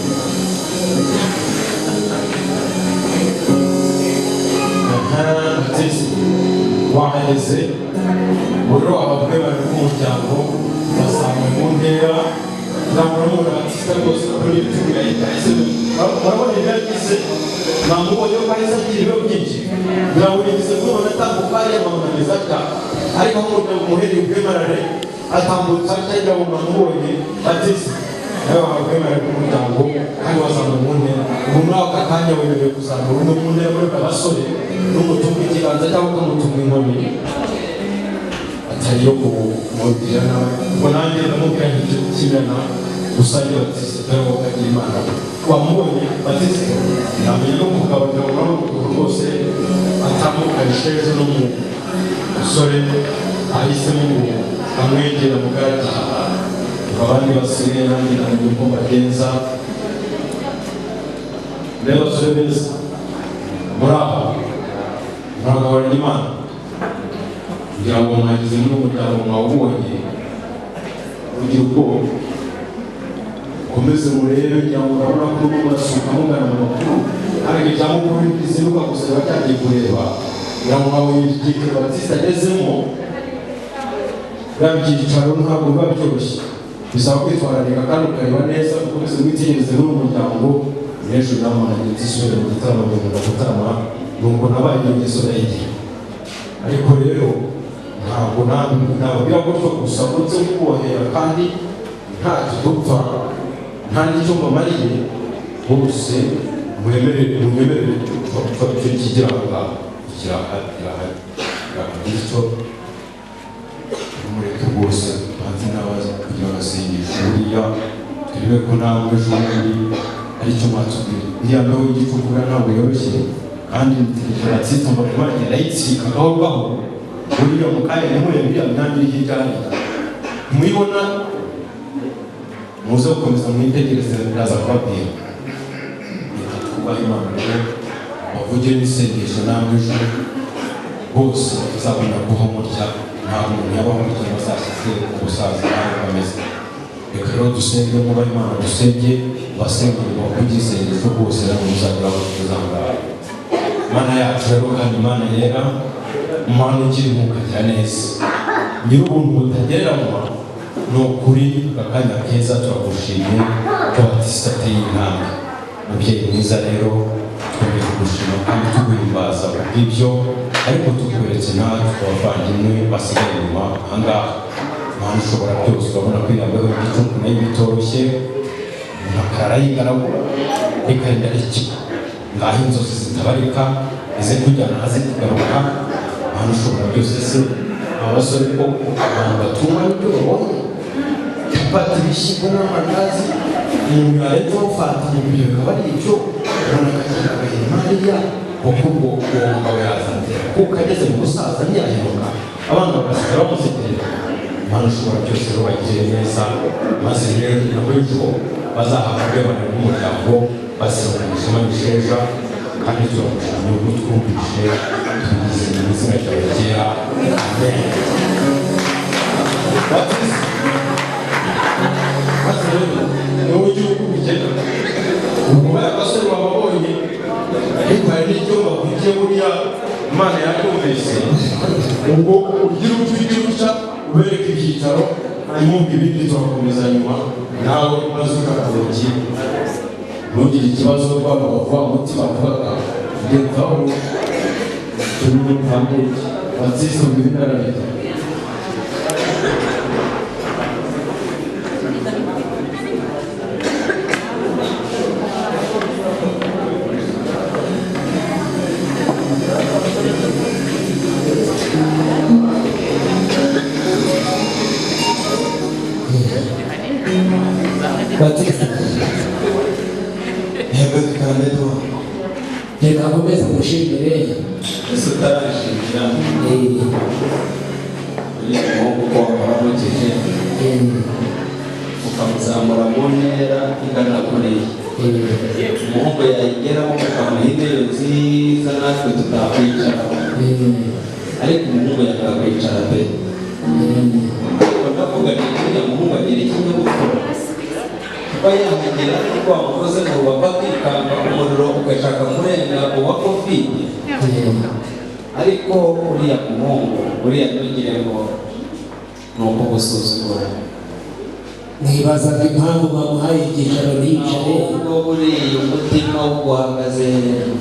Batiste, wahageze muri ababwebane bw'umuryango, bazamuye mu ntera. Ntabwo Batiste rwose kuri ibiti yahise, murabona ibyo yagize, namubonye ko ahise agira ibiro byinshi. Ntabwo yigeze kumubona atambuka hariya nkabona ameze atya, ariko aho umuryango umuhereye ubwemarare atambutse atya, ngira ngo mwamubonye. Batiste, nawe wahawe ubwemarare bw'umuryango kandi wazamuye mu ntera. Ubu muri aka kanya wemerewe kuzamura umwe mu ntera muri aba basore, n'umutunga ikiganza cyangwa ukamutunga inkoni atari iyo kumubwira nawe. Ubwo nanjye ndamubwira nti kimena rusange. Batiste, dore wowe ukagira Imana, wamubonye Batiste, namenye no kugaburira urabona ukuntu rwose atambukanye ishejo n'umusore ahisemo ngo amwegera mu bwaki. Abandi basigaye nanjye namenye uko mbagenza. Rero basore beza, muri aho muragahorana Imana, kugira ngo mwageze muri umuryango mwawubonye. Urubyiruko, mukomeze murebe, kugira ngo urabona ko urimo murasuka mugana mu makuru, ariko ibya mukuru bizinduka gusa biba cyagiye kureba. Kugira ngo mwabonye ibyiciro Batiste agezemo, biriya byicaro ntabwo biba byoroshye. Bisaba kwitwararika kandi ukareba neza, ukomeze witegereze n'uwo muryango. N'ejo namwe nzisubire mu gitaramo, ngenda gutarama, nuko nabaye ingeso ndayigira. Ariko rero ntabwo nababwira gutyo gusa, uretse kubahera kandi ntacyo dupfa, nta n'icyo mbamariye. Bose mwemerere icyo kigira aho ngaho, kirahari kirahari bityo mureke rwose banze n'abaza kugira agasengesho. Buriya turebe ko namwe ejo bundi aricyo mwatubwira. Iriya mbeho y'igicukura ntabwo yoroshye, kandi ntegereje mbona bagenda yitsika gahoro gahoro. Buriya mu kanya ntimurebe iriya myanya iri hirya hariya, ntimuyibona, muze gukomeza mwitegereze, ndaza kubabwira. Reka twubahe Imana rero, bavugire n'isengesho namwe ejo bose batazabona guhomorya. Nta muntu yabaho cyangwa azashyize ubusaza nawe bameze. Reka rero dusenge, mwubahe Imana, dusenge, basenge bavuge isengesho rwose, namwe muzagera aho tuzangara. Mana yacu rero kandi Mana yera, Mana ugira impuhwe ukagira neza, nyir'ubuntu butagereranywa, ni ukuri akanya keza turagushimye ko Batista ateye intambwe. Mubyeyi mwiza rero, twongeye kugushima kandi tuguhimbaza kubw'ibyo, ariko tukweretse natwe abavandimwe basigaye inyuma aha ngaha. Mana ushobora byose, urabona ko iriya mbeho y'igicuku nayo bitoroshye, umuntu akarara yigaragura ikarinda iki ngaho inzozi zitabarika izikujyana hazikugaruka. Mana ushobora byose, se abasore ko abantu batungwa n'ibyo babonye, capati, ibishyimbo n'amandazi, umuntu yarenzaho fanta, ibyo bikaba ari ibyo, umuntu akagira agahema hariya, kuko ubwo uwo mugabo yazatera kuko ageze mu busaza ntiyahemuka, abana bagasigara bamusekerera. Mana ushobora byose rero bagire neza, maze rero kugira ngo ejo bazahabwe n'umuryango baserukana ishema n'isheja. Kandi turagushimye ubwo twumvise, tugize mu izina ryawe ryera, amen. Maze rero niwowe ugira uko ubigena, ubwo bariya basore bababonye, ariko hari n'icyo bavugiye buriya Imana yabyumvise. Ubwo ugira utyo ugira utya ubereke ibyicaro, hanyuma ubwo ibindi turakomeza nyuma. Nawe maze ukarugi ntugire ikibazo rwaba bavuga umutima bavugaga ngenzaho turi mu Batista ubwo ibindi arabijya. Batista, Yego kandi tu reka nkomeze ngushimire. Ese utarashimira uriya muhungu ko wamuramukije ukamuzamura mu ntera ingana kuriya, umuhungu yayigeramo mukamuha intebe nziza natwe tutakwicara, ariko umuhungu yanga kwicara pe. Ariko ndavuga nti uriya muhungu agira ikinyabupfura, kuba yahagera ariko wamukoze ngo bava kwikanga umuriro ugashaka kurenga uwa Covid. Ariko uriya muhungu uriya ntugire ngo ni ukugusuzugura. Nibazaga impamvu bamuhaye icyicaro ntiyicare. Ahubwo buriya umutima wo guhagaze hejuru.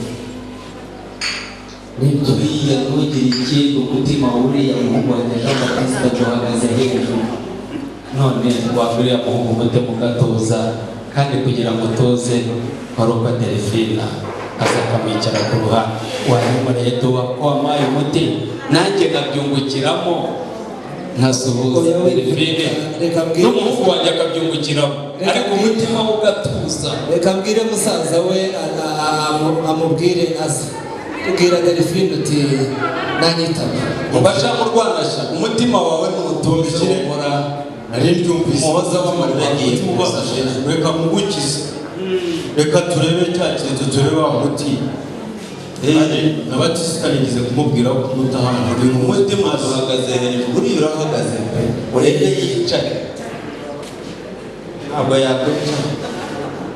Nibyo. Buriya ntugire ikindi, umutima w'uriya muhungu wanjye Jean Baptiste guhagaze hejuru. None waba uriya muhungu umute mu gatuza, kandi kugira ngo utuze wari uko Delphine aza akamwicara ku ruhande. Wabimureye tuba ko wampaye umuti nanjye nkabyungukiramo, nkasuhuza Delphine n'umuhungu wanjye akabyungukiramo, ariko umutima we ugatuza. Reka mbwire musaza we amubwire aze. Ubwira Delphine uti nanyitaba. Ubasha murwanasha umutima wawe n'utuze uhora. Nari mbyumvise. Umuhoza w'amarira agiye Umutima ubabaje, reka mugukize, reka turebe cya kintu, turebe wa muti. Kandi na Batista nigeze kumubwira ko kumutahana uri umutima uhagaze hejuru, buriya urahagaze pe, urebe yicaye ntabwo yakwicara.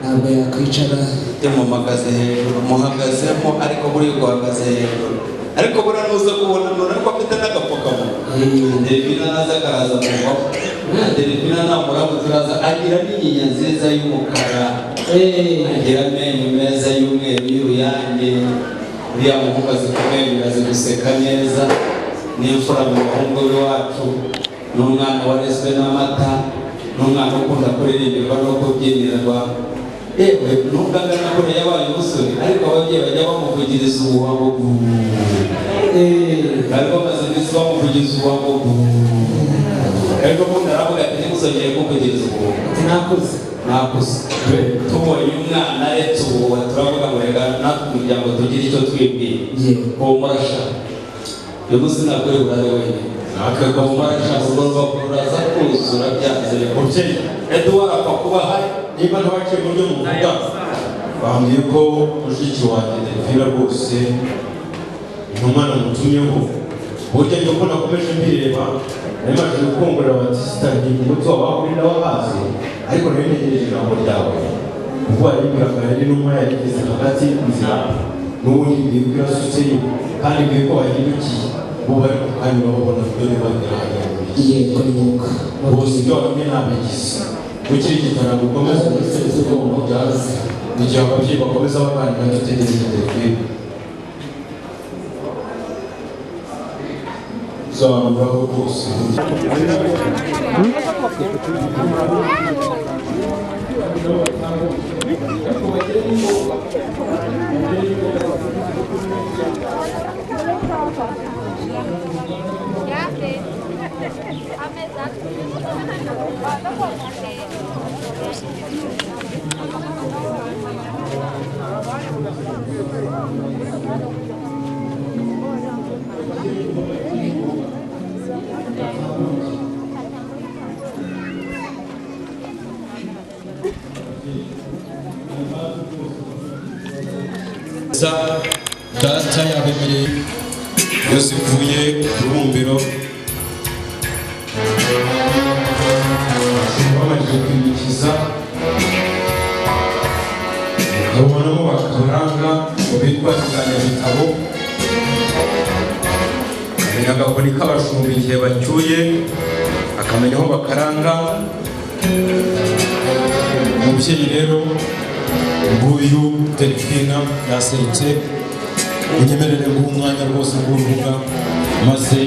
Ntabwo yakwicara. Umutima uhagaze hejuru, muhagazemo, ariko buriya uhagaze hejuru. Ariko buriya nuza kubona none ko afite n'agapfukamunwa, Delphine naza akaraza kumvaho. Delphine namuramutse uraza agira n'inyinya nziza y'umukara, agira amenyo meza y'umweru y'uruyange. Uriya muhungu azi kumwenyura, azi guseka neza, n'imfura mu bahungu b'iwacu, ni umwana warezwe n'amata, ni umwana ukunda kuririmbirwa no kubyinirwa. Yewe nubwo angana kuriya yabaye umusore, ariko ababyeyi bajya bamuvugiriza ubuhuha ngo bari bamaze iminsi bamuvugiriza ubuhuha ngo, ariko ubundi aravuga ati ntimuzongere kumvugiriza ubuhuha, nakuze nakuze. Tubonye umwana aretse ubuhuha turavuga ngo reka natwe umuryango tugire icyo twibwira. Humura sha, uyu munsi ntabwo uri burare wenyine, humura sha, urwo rubavu ruraza kuzura byanze. Mubyeyi Edouard apfa kuba ahari. Niba ntabaciye mu buryo muvuga, bambwiye ko mushiki wanjye Delphine rwose intumwa namutumyeho. Burya njye uko nakomeje mbireba, nari maze gukongorera Batista nti umunsi wawe uri nawe ahazi, ariko nari ntegereje ijambo ryawe kuko warimbwiraga yari intumwa yarigeze hagati y'inzira, n'ubundi mbwiye ko irasutseyo kandi mbwiye ko bahindukiye bo bari ku kanya babona dore bagera hariya mu mujyi. Yego, ni mwuka. Bose ibyo watumye nabigize gukirigitana gukomeza ubucuruzi bwo mu byazi mu gihe ababyeyi bakomeza baganira dutegereje Delphine zamuraho rwose. Za data yabemereye iyo zivuye ku rubumbiro bamaze kwimukiza ukabonamo bakabaranga ngo bitwa bitabo, akamenya agakoni k'abashumba igihe bacyuye, akamenya aho bakaranga. Umubyeyi rero nguyu Delphine yaserutse, unyemerere nguhe umwanya rwose ngurubuga maze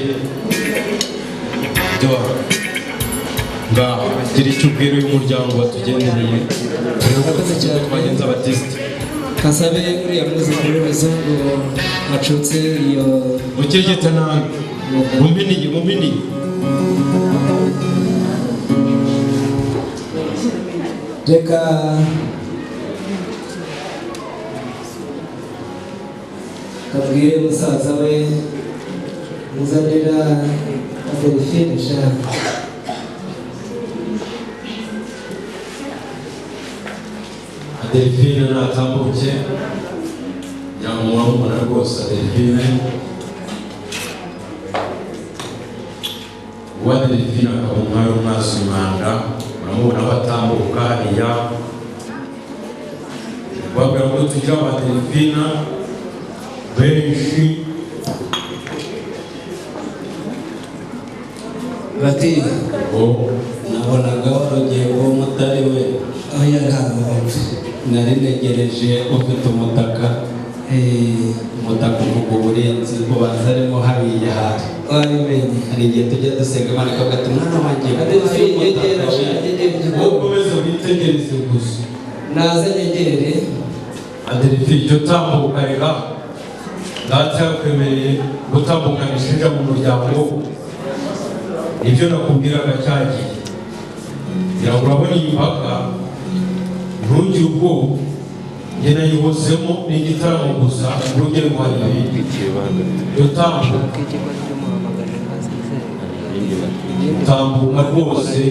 ngaho gira icyo ubwira uyu muryango watugendereye, turebe uko twagenza Batiste. Kasabe uriya mwuzukuru w'umuzungu wacutse iyo mukirigita nabi muminiye muminiye. Reka kabwire musaza we muzanira Delphine sha. Delphine natambuke, ngira ngo muramubona rwose Delphine. Uwa Delphine akaba umwari w'umwasi umwanda, muramubona aho atambuka hariya. Babwira ngo tugira aba Delphine benshi. Bati nabonaga warugiye kuba umutari we. Oya ntabwo nari ntegereje ufite umutaka, umutaka uvuga uburinzi, ubanza arimo hariya hari. Wabimenye. Hari igihe tujya dusenga Imana ikavuga ati mwana wanjye Delphine nyegera sha, nyegera. Wowe ukomeze witegereze gusa. Naze nyegere. Delphine icyo tambuka, reka data yakwemereye gutambukana ishinja mu muryango, nibyo nakubwiraga cyagiye. Ngira ngo urabona iyi mpaka, ntugire ubwoba, njye nayihozemo ni igitaramo gusa, ntugire ngo hari ibindi. Tambuka, tambuka rwose.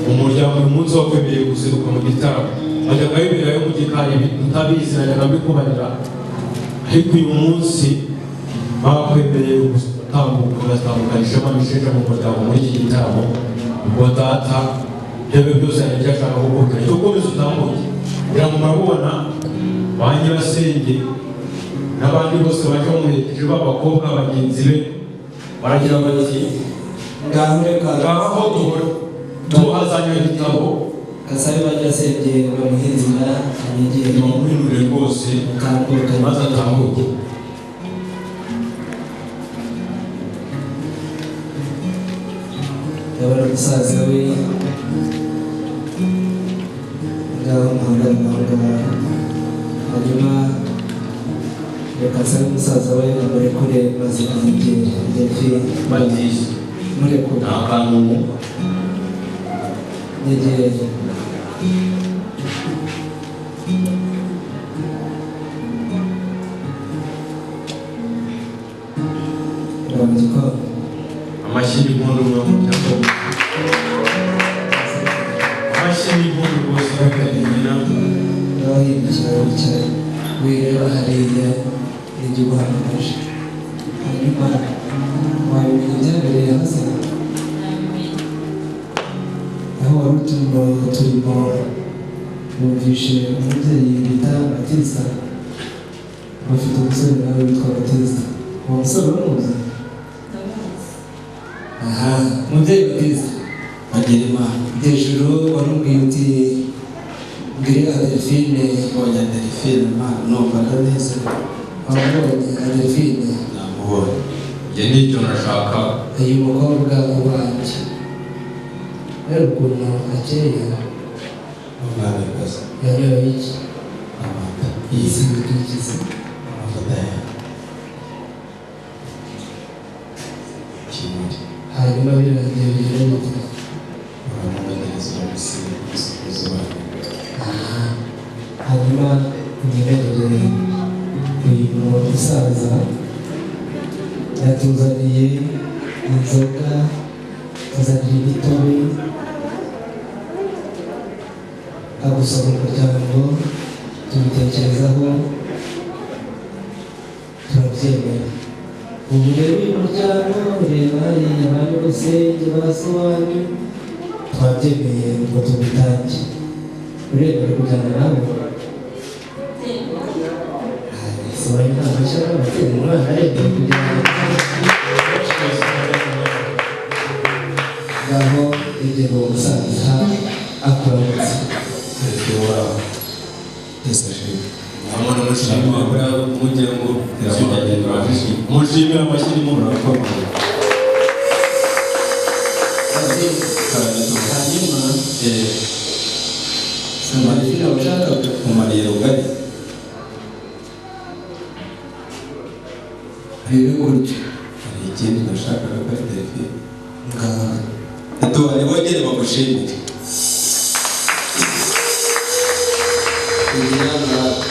Umuryango uyu munsi wakwemereye guseruka mu gitaramo, wajyaga wiberayo mu gikari utabizi, najyaga mbikubarira, ariko uyu munsi bakwemereye gutambuka ugatambukana ishema n'isheja mu muryango muri iki gitaramo. Ubwo data ibyo byose hari ibyo ashaka kukubwira, cyo ukomeze utambuke. Kugira ngo murabubona ba nyirasenge n'abandi bose baje bamuherekeje b'abakobwa bagenzi be, baragira bati Ngaho reka Ngaho duhora tuhazanye igitabo. Gasabe banyirasenge bamuhe inzira anyegere. Bamuhinure rwose atambuke maze atambuke. Ndabona musaza we ngaho muhagarara aho ngaho. Hanyuma reka nsabe musaza we amurekure maze anyegere. Delphine Batiste murekure nta kantu nyegere. Amashyi y'impundu mu muryango. Amashyi y'impundu rwose bakagira. Ngaho hindukira wicaye wireba hariya nijye uguhamagaje. Hanyuma wabimenya ibyabereye hasi aho wari uturimo turimo wumvishe umubyeyi bita Batista bafite umusore nawe witwa Batista. Uwo musore uramuzi? Aha, umubyeyi Batista agira Imana. Hejuru warubwiye uti mbwire Adelphine. Mbonye Adelphine Imana numva ndanezerewe. Wamubonye Adelphine? Namubonye. Njye nicyo nashaka. Uyu mukobwa wanjye rero ukuntu akeye. Umwamikazi yanyoye iki? Amata. Yisiga ikize amavuta ya kimuri. Hanyuma birangiye bigenda bite? Uramumenyereza uramusiga umusukuzi wawe. Hanyuma unyemerere uyu musaza yatuzaniye inzoga, tuzanira imitobe, agusaba umuryango, tubitekerezaho turabyemera. Ubu rero uyu muryango ureba hariya ba nyogosenge ba so wanyu twabyemeye ngo tubitange. Uremera kujyana nabo? Sobanura inama nshya n'ababyeyi umwana aremera kujyana ngaho. Igihe uwo musaza akuramutse. Hamwe n'umushimire buriya mugira ngo mushimire amashyi y'impundu urakomeye. Hanyuma Adelphine washakaga Umariye rugari. Rero gutyo Hari ikindi nashakaga kuri Delphine. Ngaho Tubare bongere bagushimire.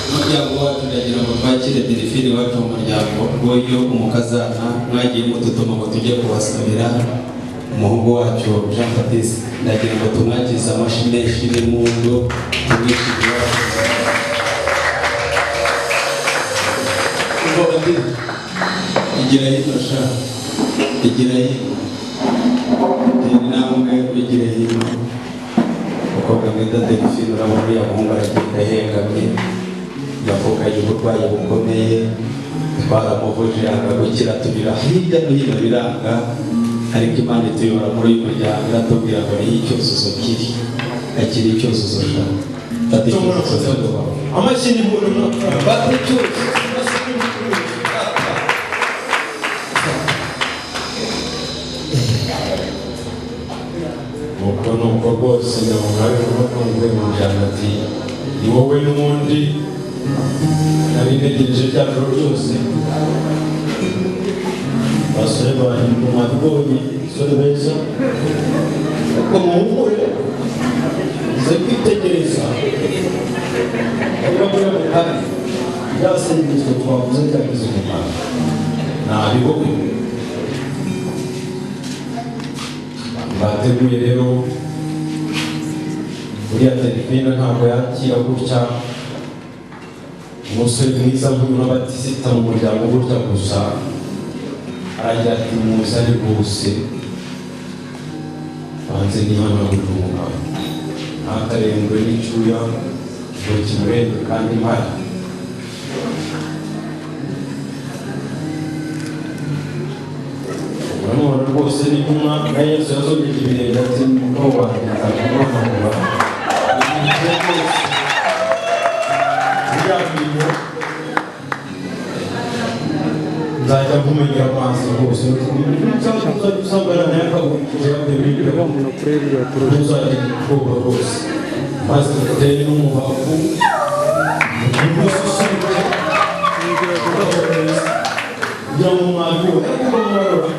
Umuryango wacu ndagira ngo twakire Delphine iwacu mu muryango. Nguyu umukazana mwagiye mudutuma ngo tujye kubasabira umuhungu wacu Jean Baptiste. Ndagira ngo tumwakize amashyi menshi n'impundu tumwishimire iwacu. Ubwo Baptiste igira hino sha, igira hino, tera intambwe wigire hino. Umukobwa mwiza Delphine, urabona uriya muhungu aragenda ahengamye, yavukanye uburwayi bukomeye, twaramuvuje yanga gukira, tunyura hirya no hino biranga, ariko Imana ituyobora muri uyu muryango iratubwira ngo niyo icyuzuzo kiri, akiri icyuzuzo sha. Fata icyuzuzo. Amashyi y'impundu. Fata icyuzuzo. Nuko nuko rwose nyamwari bakunzwe mu njyana ati ni wowe n'ubundi nari ntegereje rya joro ryose. Basore banjye mwabibonye, basore beza, ariko muhumure nze kwitegereza niba muri ako kanya rya sengesho twavuze ryagize umumaro. Nabibonye bateguye rero. Uriya Delphine ntabwo yakira gutya umusore mwiza nk'uyu n'abatisita mu muryango gutya gusa. Aragira ati muzane rwose banze nihanagurira umugabo ntakarengwe n'icyuya ngo kimurenge kandi mpari. Uramubona rwose n'intumwa na Yesu yazogeje ibirenge ati umugabo wanjye nzakumuhanura. Buriya bintu nzajya nkumenyera amaso rwose, uzajya usangana nayo akagukira ntuzagire ubwoba rwose, maze utere n'umubavu ususuruke kugira ngo mwabibone ariko murarora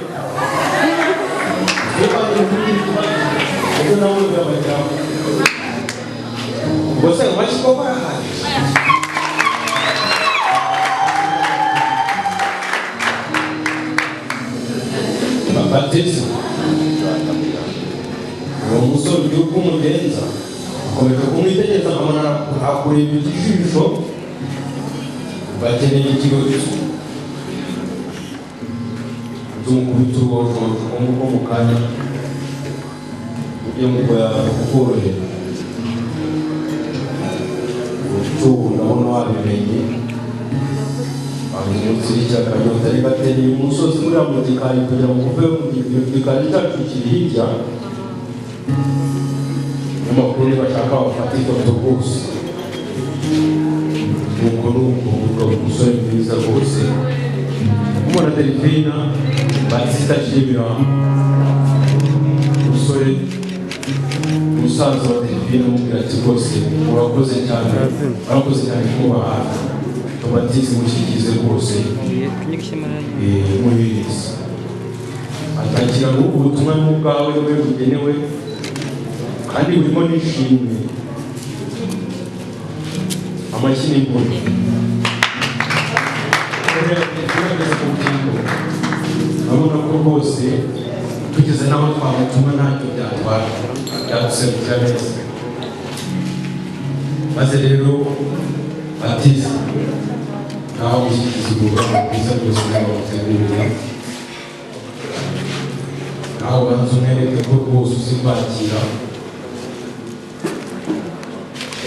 iyo bagiye kugira ikibazo ibyo nawe birabajyaho ubwo se amashyi ko barahagije. Batista uwo musore ugiye uko umugenza akomeje kumwitegereza nkabona akureba ijisho bakeneye ikigo z'umukubita urubojojo nguko mu kanya ujye ngo yakukorohera ubu ndabona wabimenye munsi y'icyakanyota ariko atereye umusozi muriya mu gikari kugira ngo uve mu gikari cyacu kiri hirya. Abanyamakuru nibashaka bafata ifoto rwose, nuko nuko umusore mwiza rwose umubona Delphine Batista ashimira umusore umusaza wa Delphine amubwira ati rwose urakoze cyane, urakoze cyane kuba hafi Batista mushyigikize rwose muhiriza atakira n'ubu butumwa n'ubwawe we bugenewe kandi burimo n'ishimwe amashyi n'impundu. Urabona ko rwose tugeze n'aho twamutuma ntacyo byatwara byaduserukira neza. Maze rero Batista naho mushyigikiza urugamba rwiza rwose n'abamutegurira naho banza umwereke ko rwose uzi kwakira.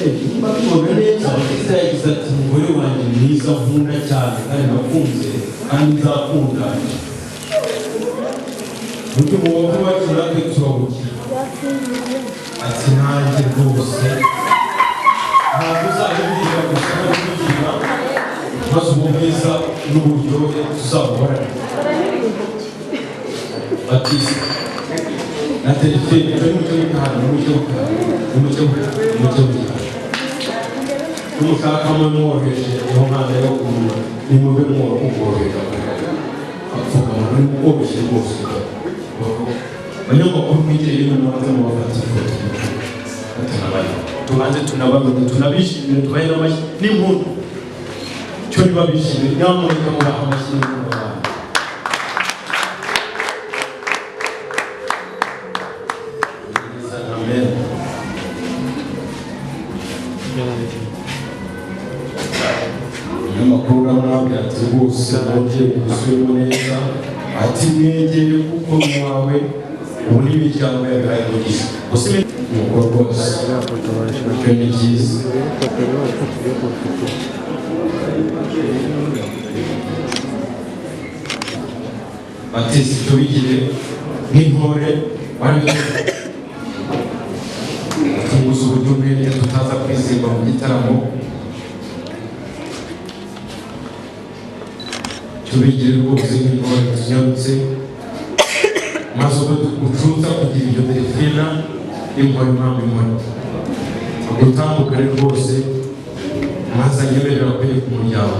Niba tubona neza Batista yagize ati umugore wanjye mwiza nkunda cyane kandi nakunze kandi nzakunda buryo umubavu wacu natwe turabukira ati nanjye rwose ntabwo uzajya ubwira gusa no kugira maze ubu bwiza n'uburyohe tuzabuhorane. Batista na Delphine bari mu cyo gutahana n'umucyo n'umucyo n'umucyo n'umushakamo mworoheje niho nkanda yo kumura nimube mworoheje apfukama muri mworoshye rwose. Abanyamakuru mwigire hino nabanze mubafate ifoto tubanze tunabamenye tunabishimire tubahe n'amashyi n'impundu cyo ntibabishimire nyamuneka mubaha amashyi n'impundu abantu. Amen. Umunyamakuru uramwabwira ati rwose wongeye gusubiramo neza ati mwegere kuko mwawe ubu n'imiryango yabihaye umugisha gusa nuko rwose ibyo ni byiza. Batista tubigire nk'intore tubuze uburyo umwere tutaza kwizimba mu gitaramo tubigire rwose nk'intore tunyarutse maze ubwo ucuza kugira ibyo Delphine inkora impamvu inkora agutambukane rwose maze anyemerera kwereka umuryango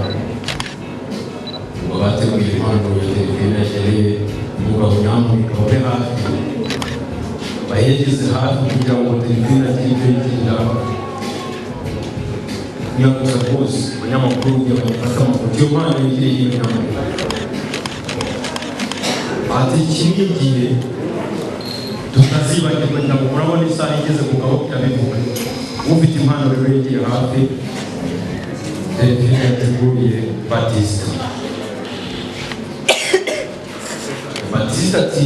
ngo bateguye impano ya Delphine yashyiriye umugabo nyamuneka babe hafi bayegeze hafi kugira ngo Delphine agire icyo yigirira. Nyarutsa rwose abanyamakuru kugira ngo bafate amafoto iyo mpano yegereye iyo nyamuneka ati iki ni igihe tutazibagirwa ntabwo murabona isaha igeze ku kaboko irabivuga. Ufite impano rero yegeye hafi Delphine yateguriye Batista. Batista ati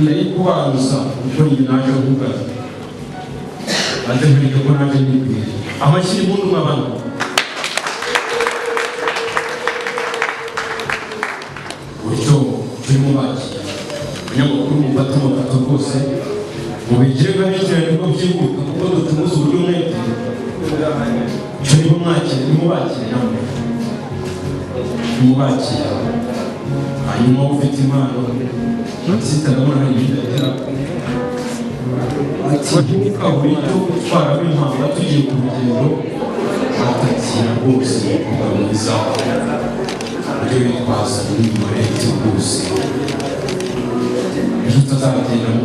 nari kubanza kuko njye naje nkugana banze nkwereke ko naje nikwiye amashyi n'impundu mw'abantu. Buryo turimo bakira Abanyamakuru, mufate amafoto rwose, mubigire nk'abinjira, nibwo byihuta kuko ducumuza uburyo umwete. Icyo nibo mwakira, nimubakire namwe, nimubakira. Hanyuma ufite impano sitarabona hari ibindi agira ati: "Ntukabure icyo gutwaramo impamba tugiye ku rugendo." Atakira rwose, umukobwa mwiza, ujye witwaza muri marete rwose, ejo utazagenda mu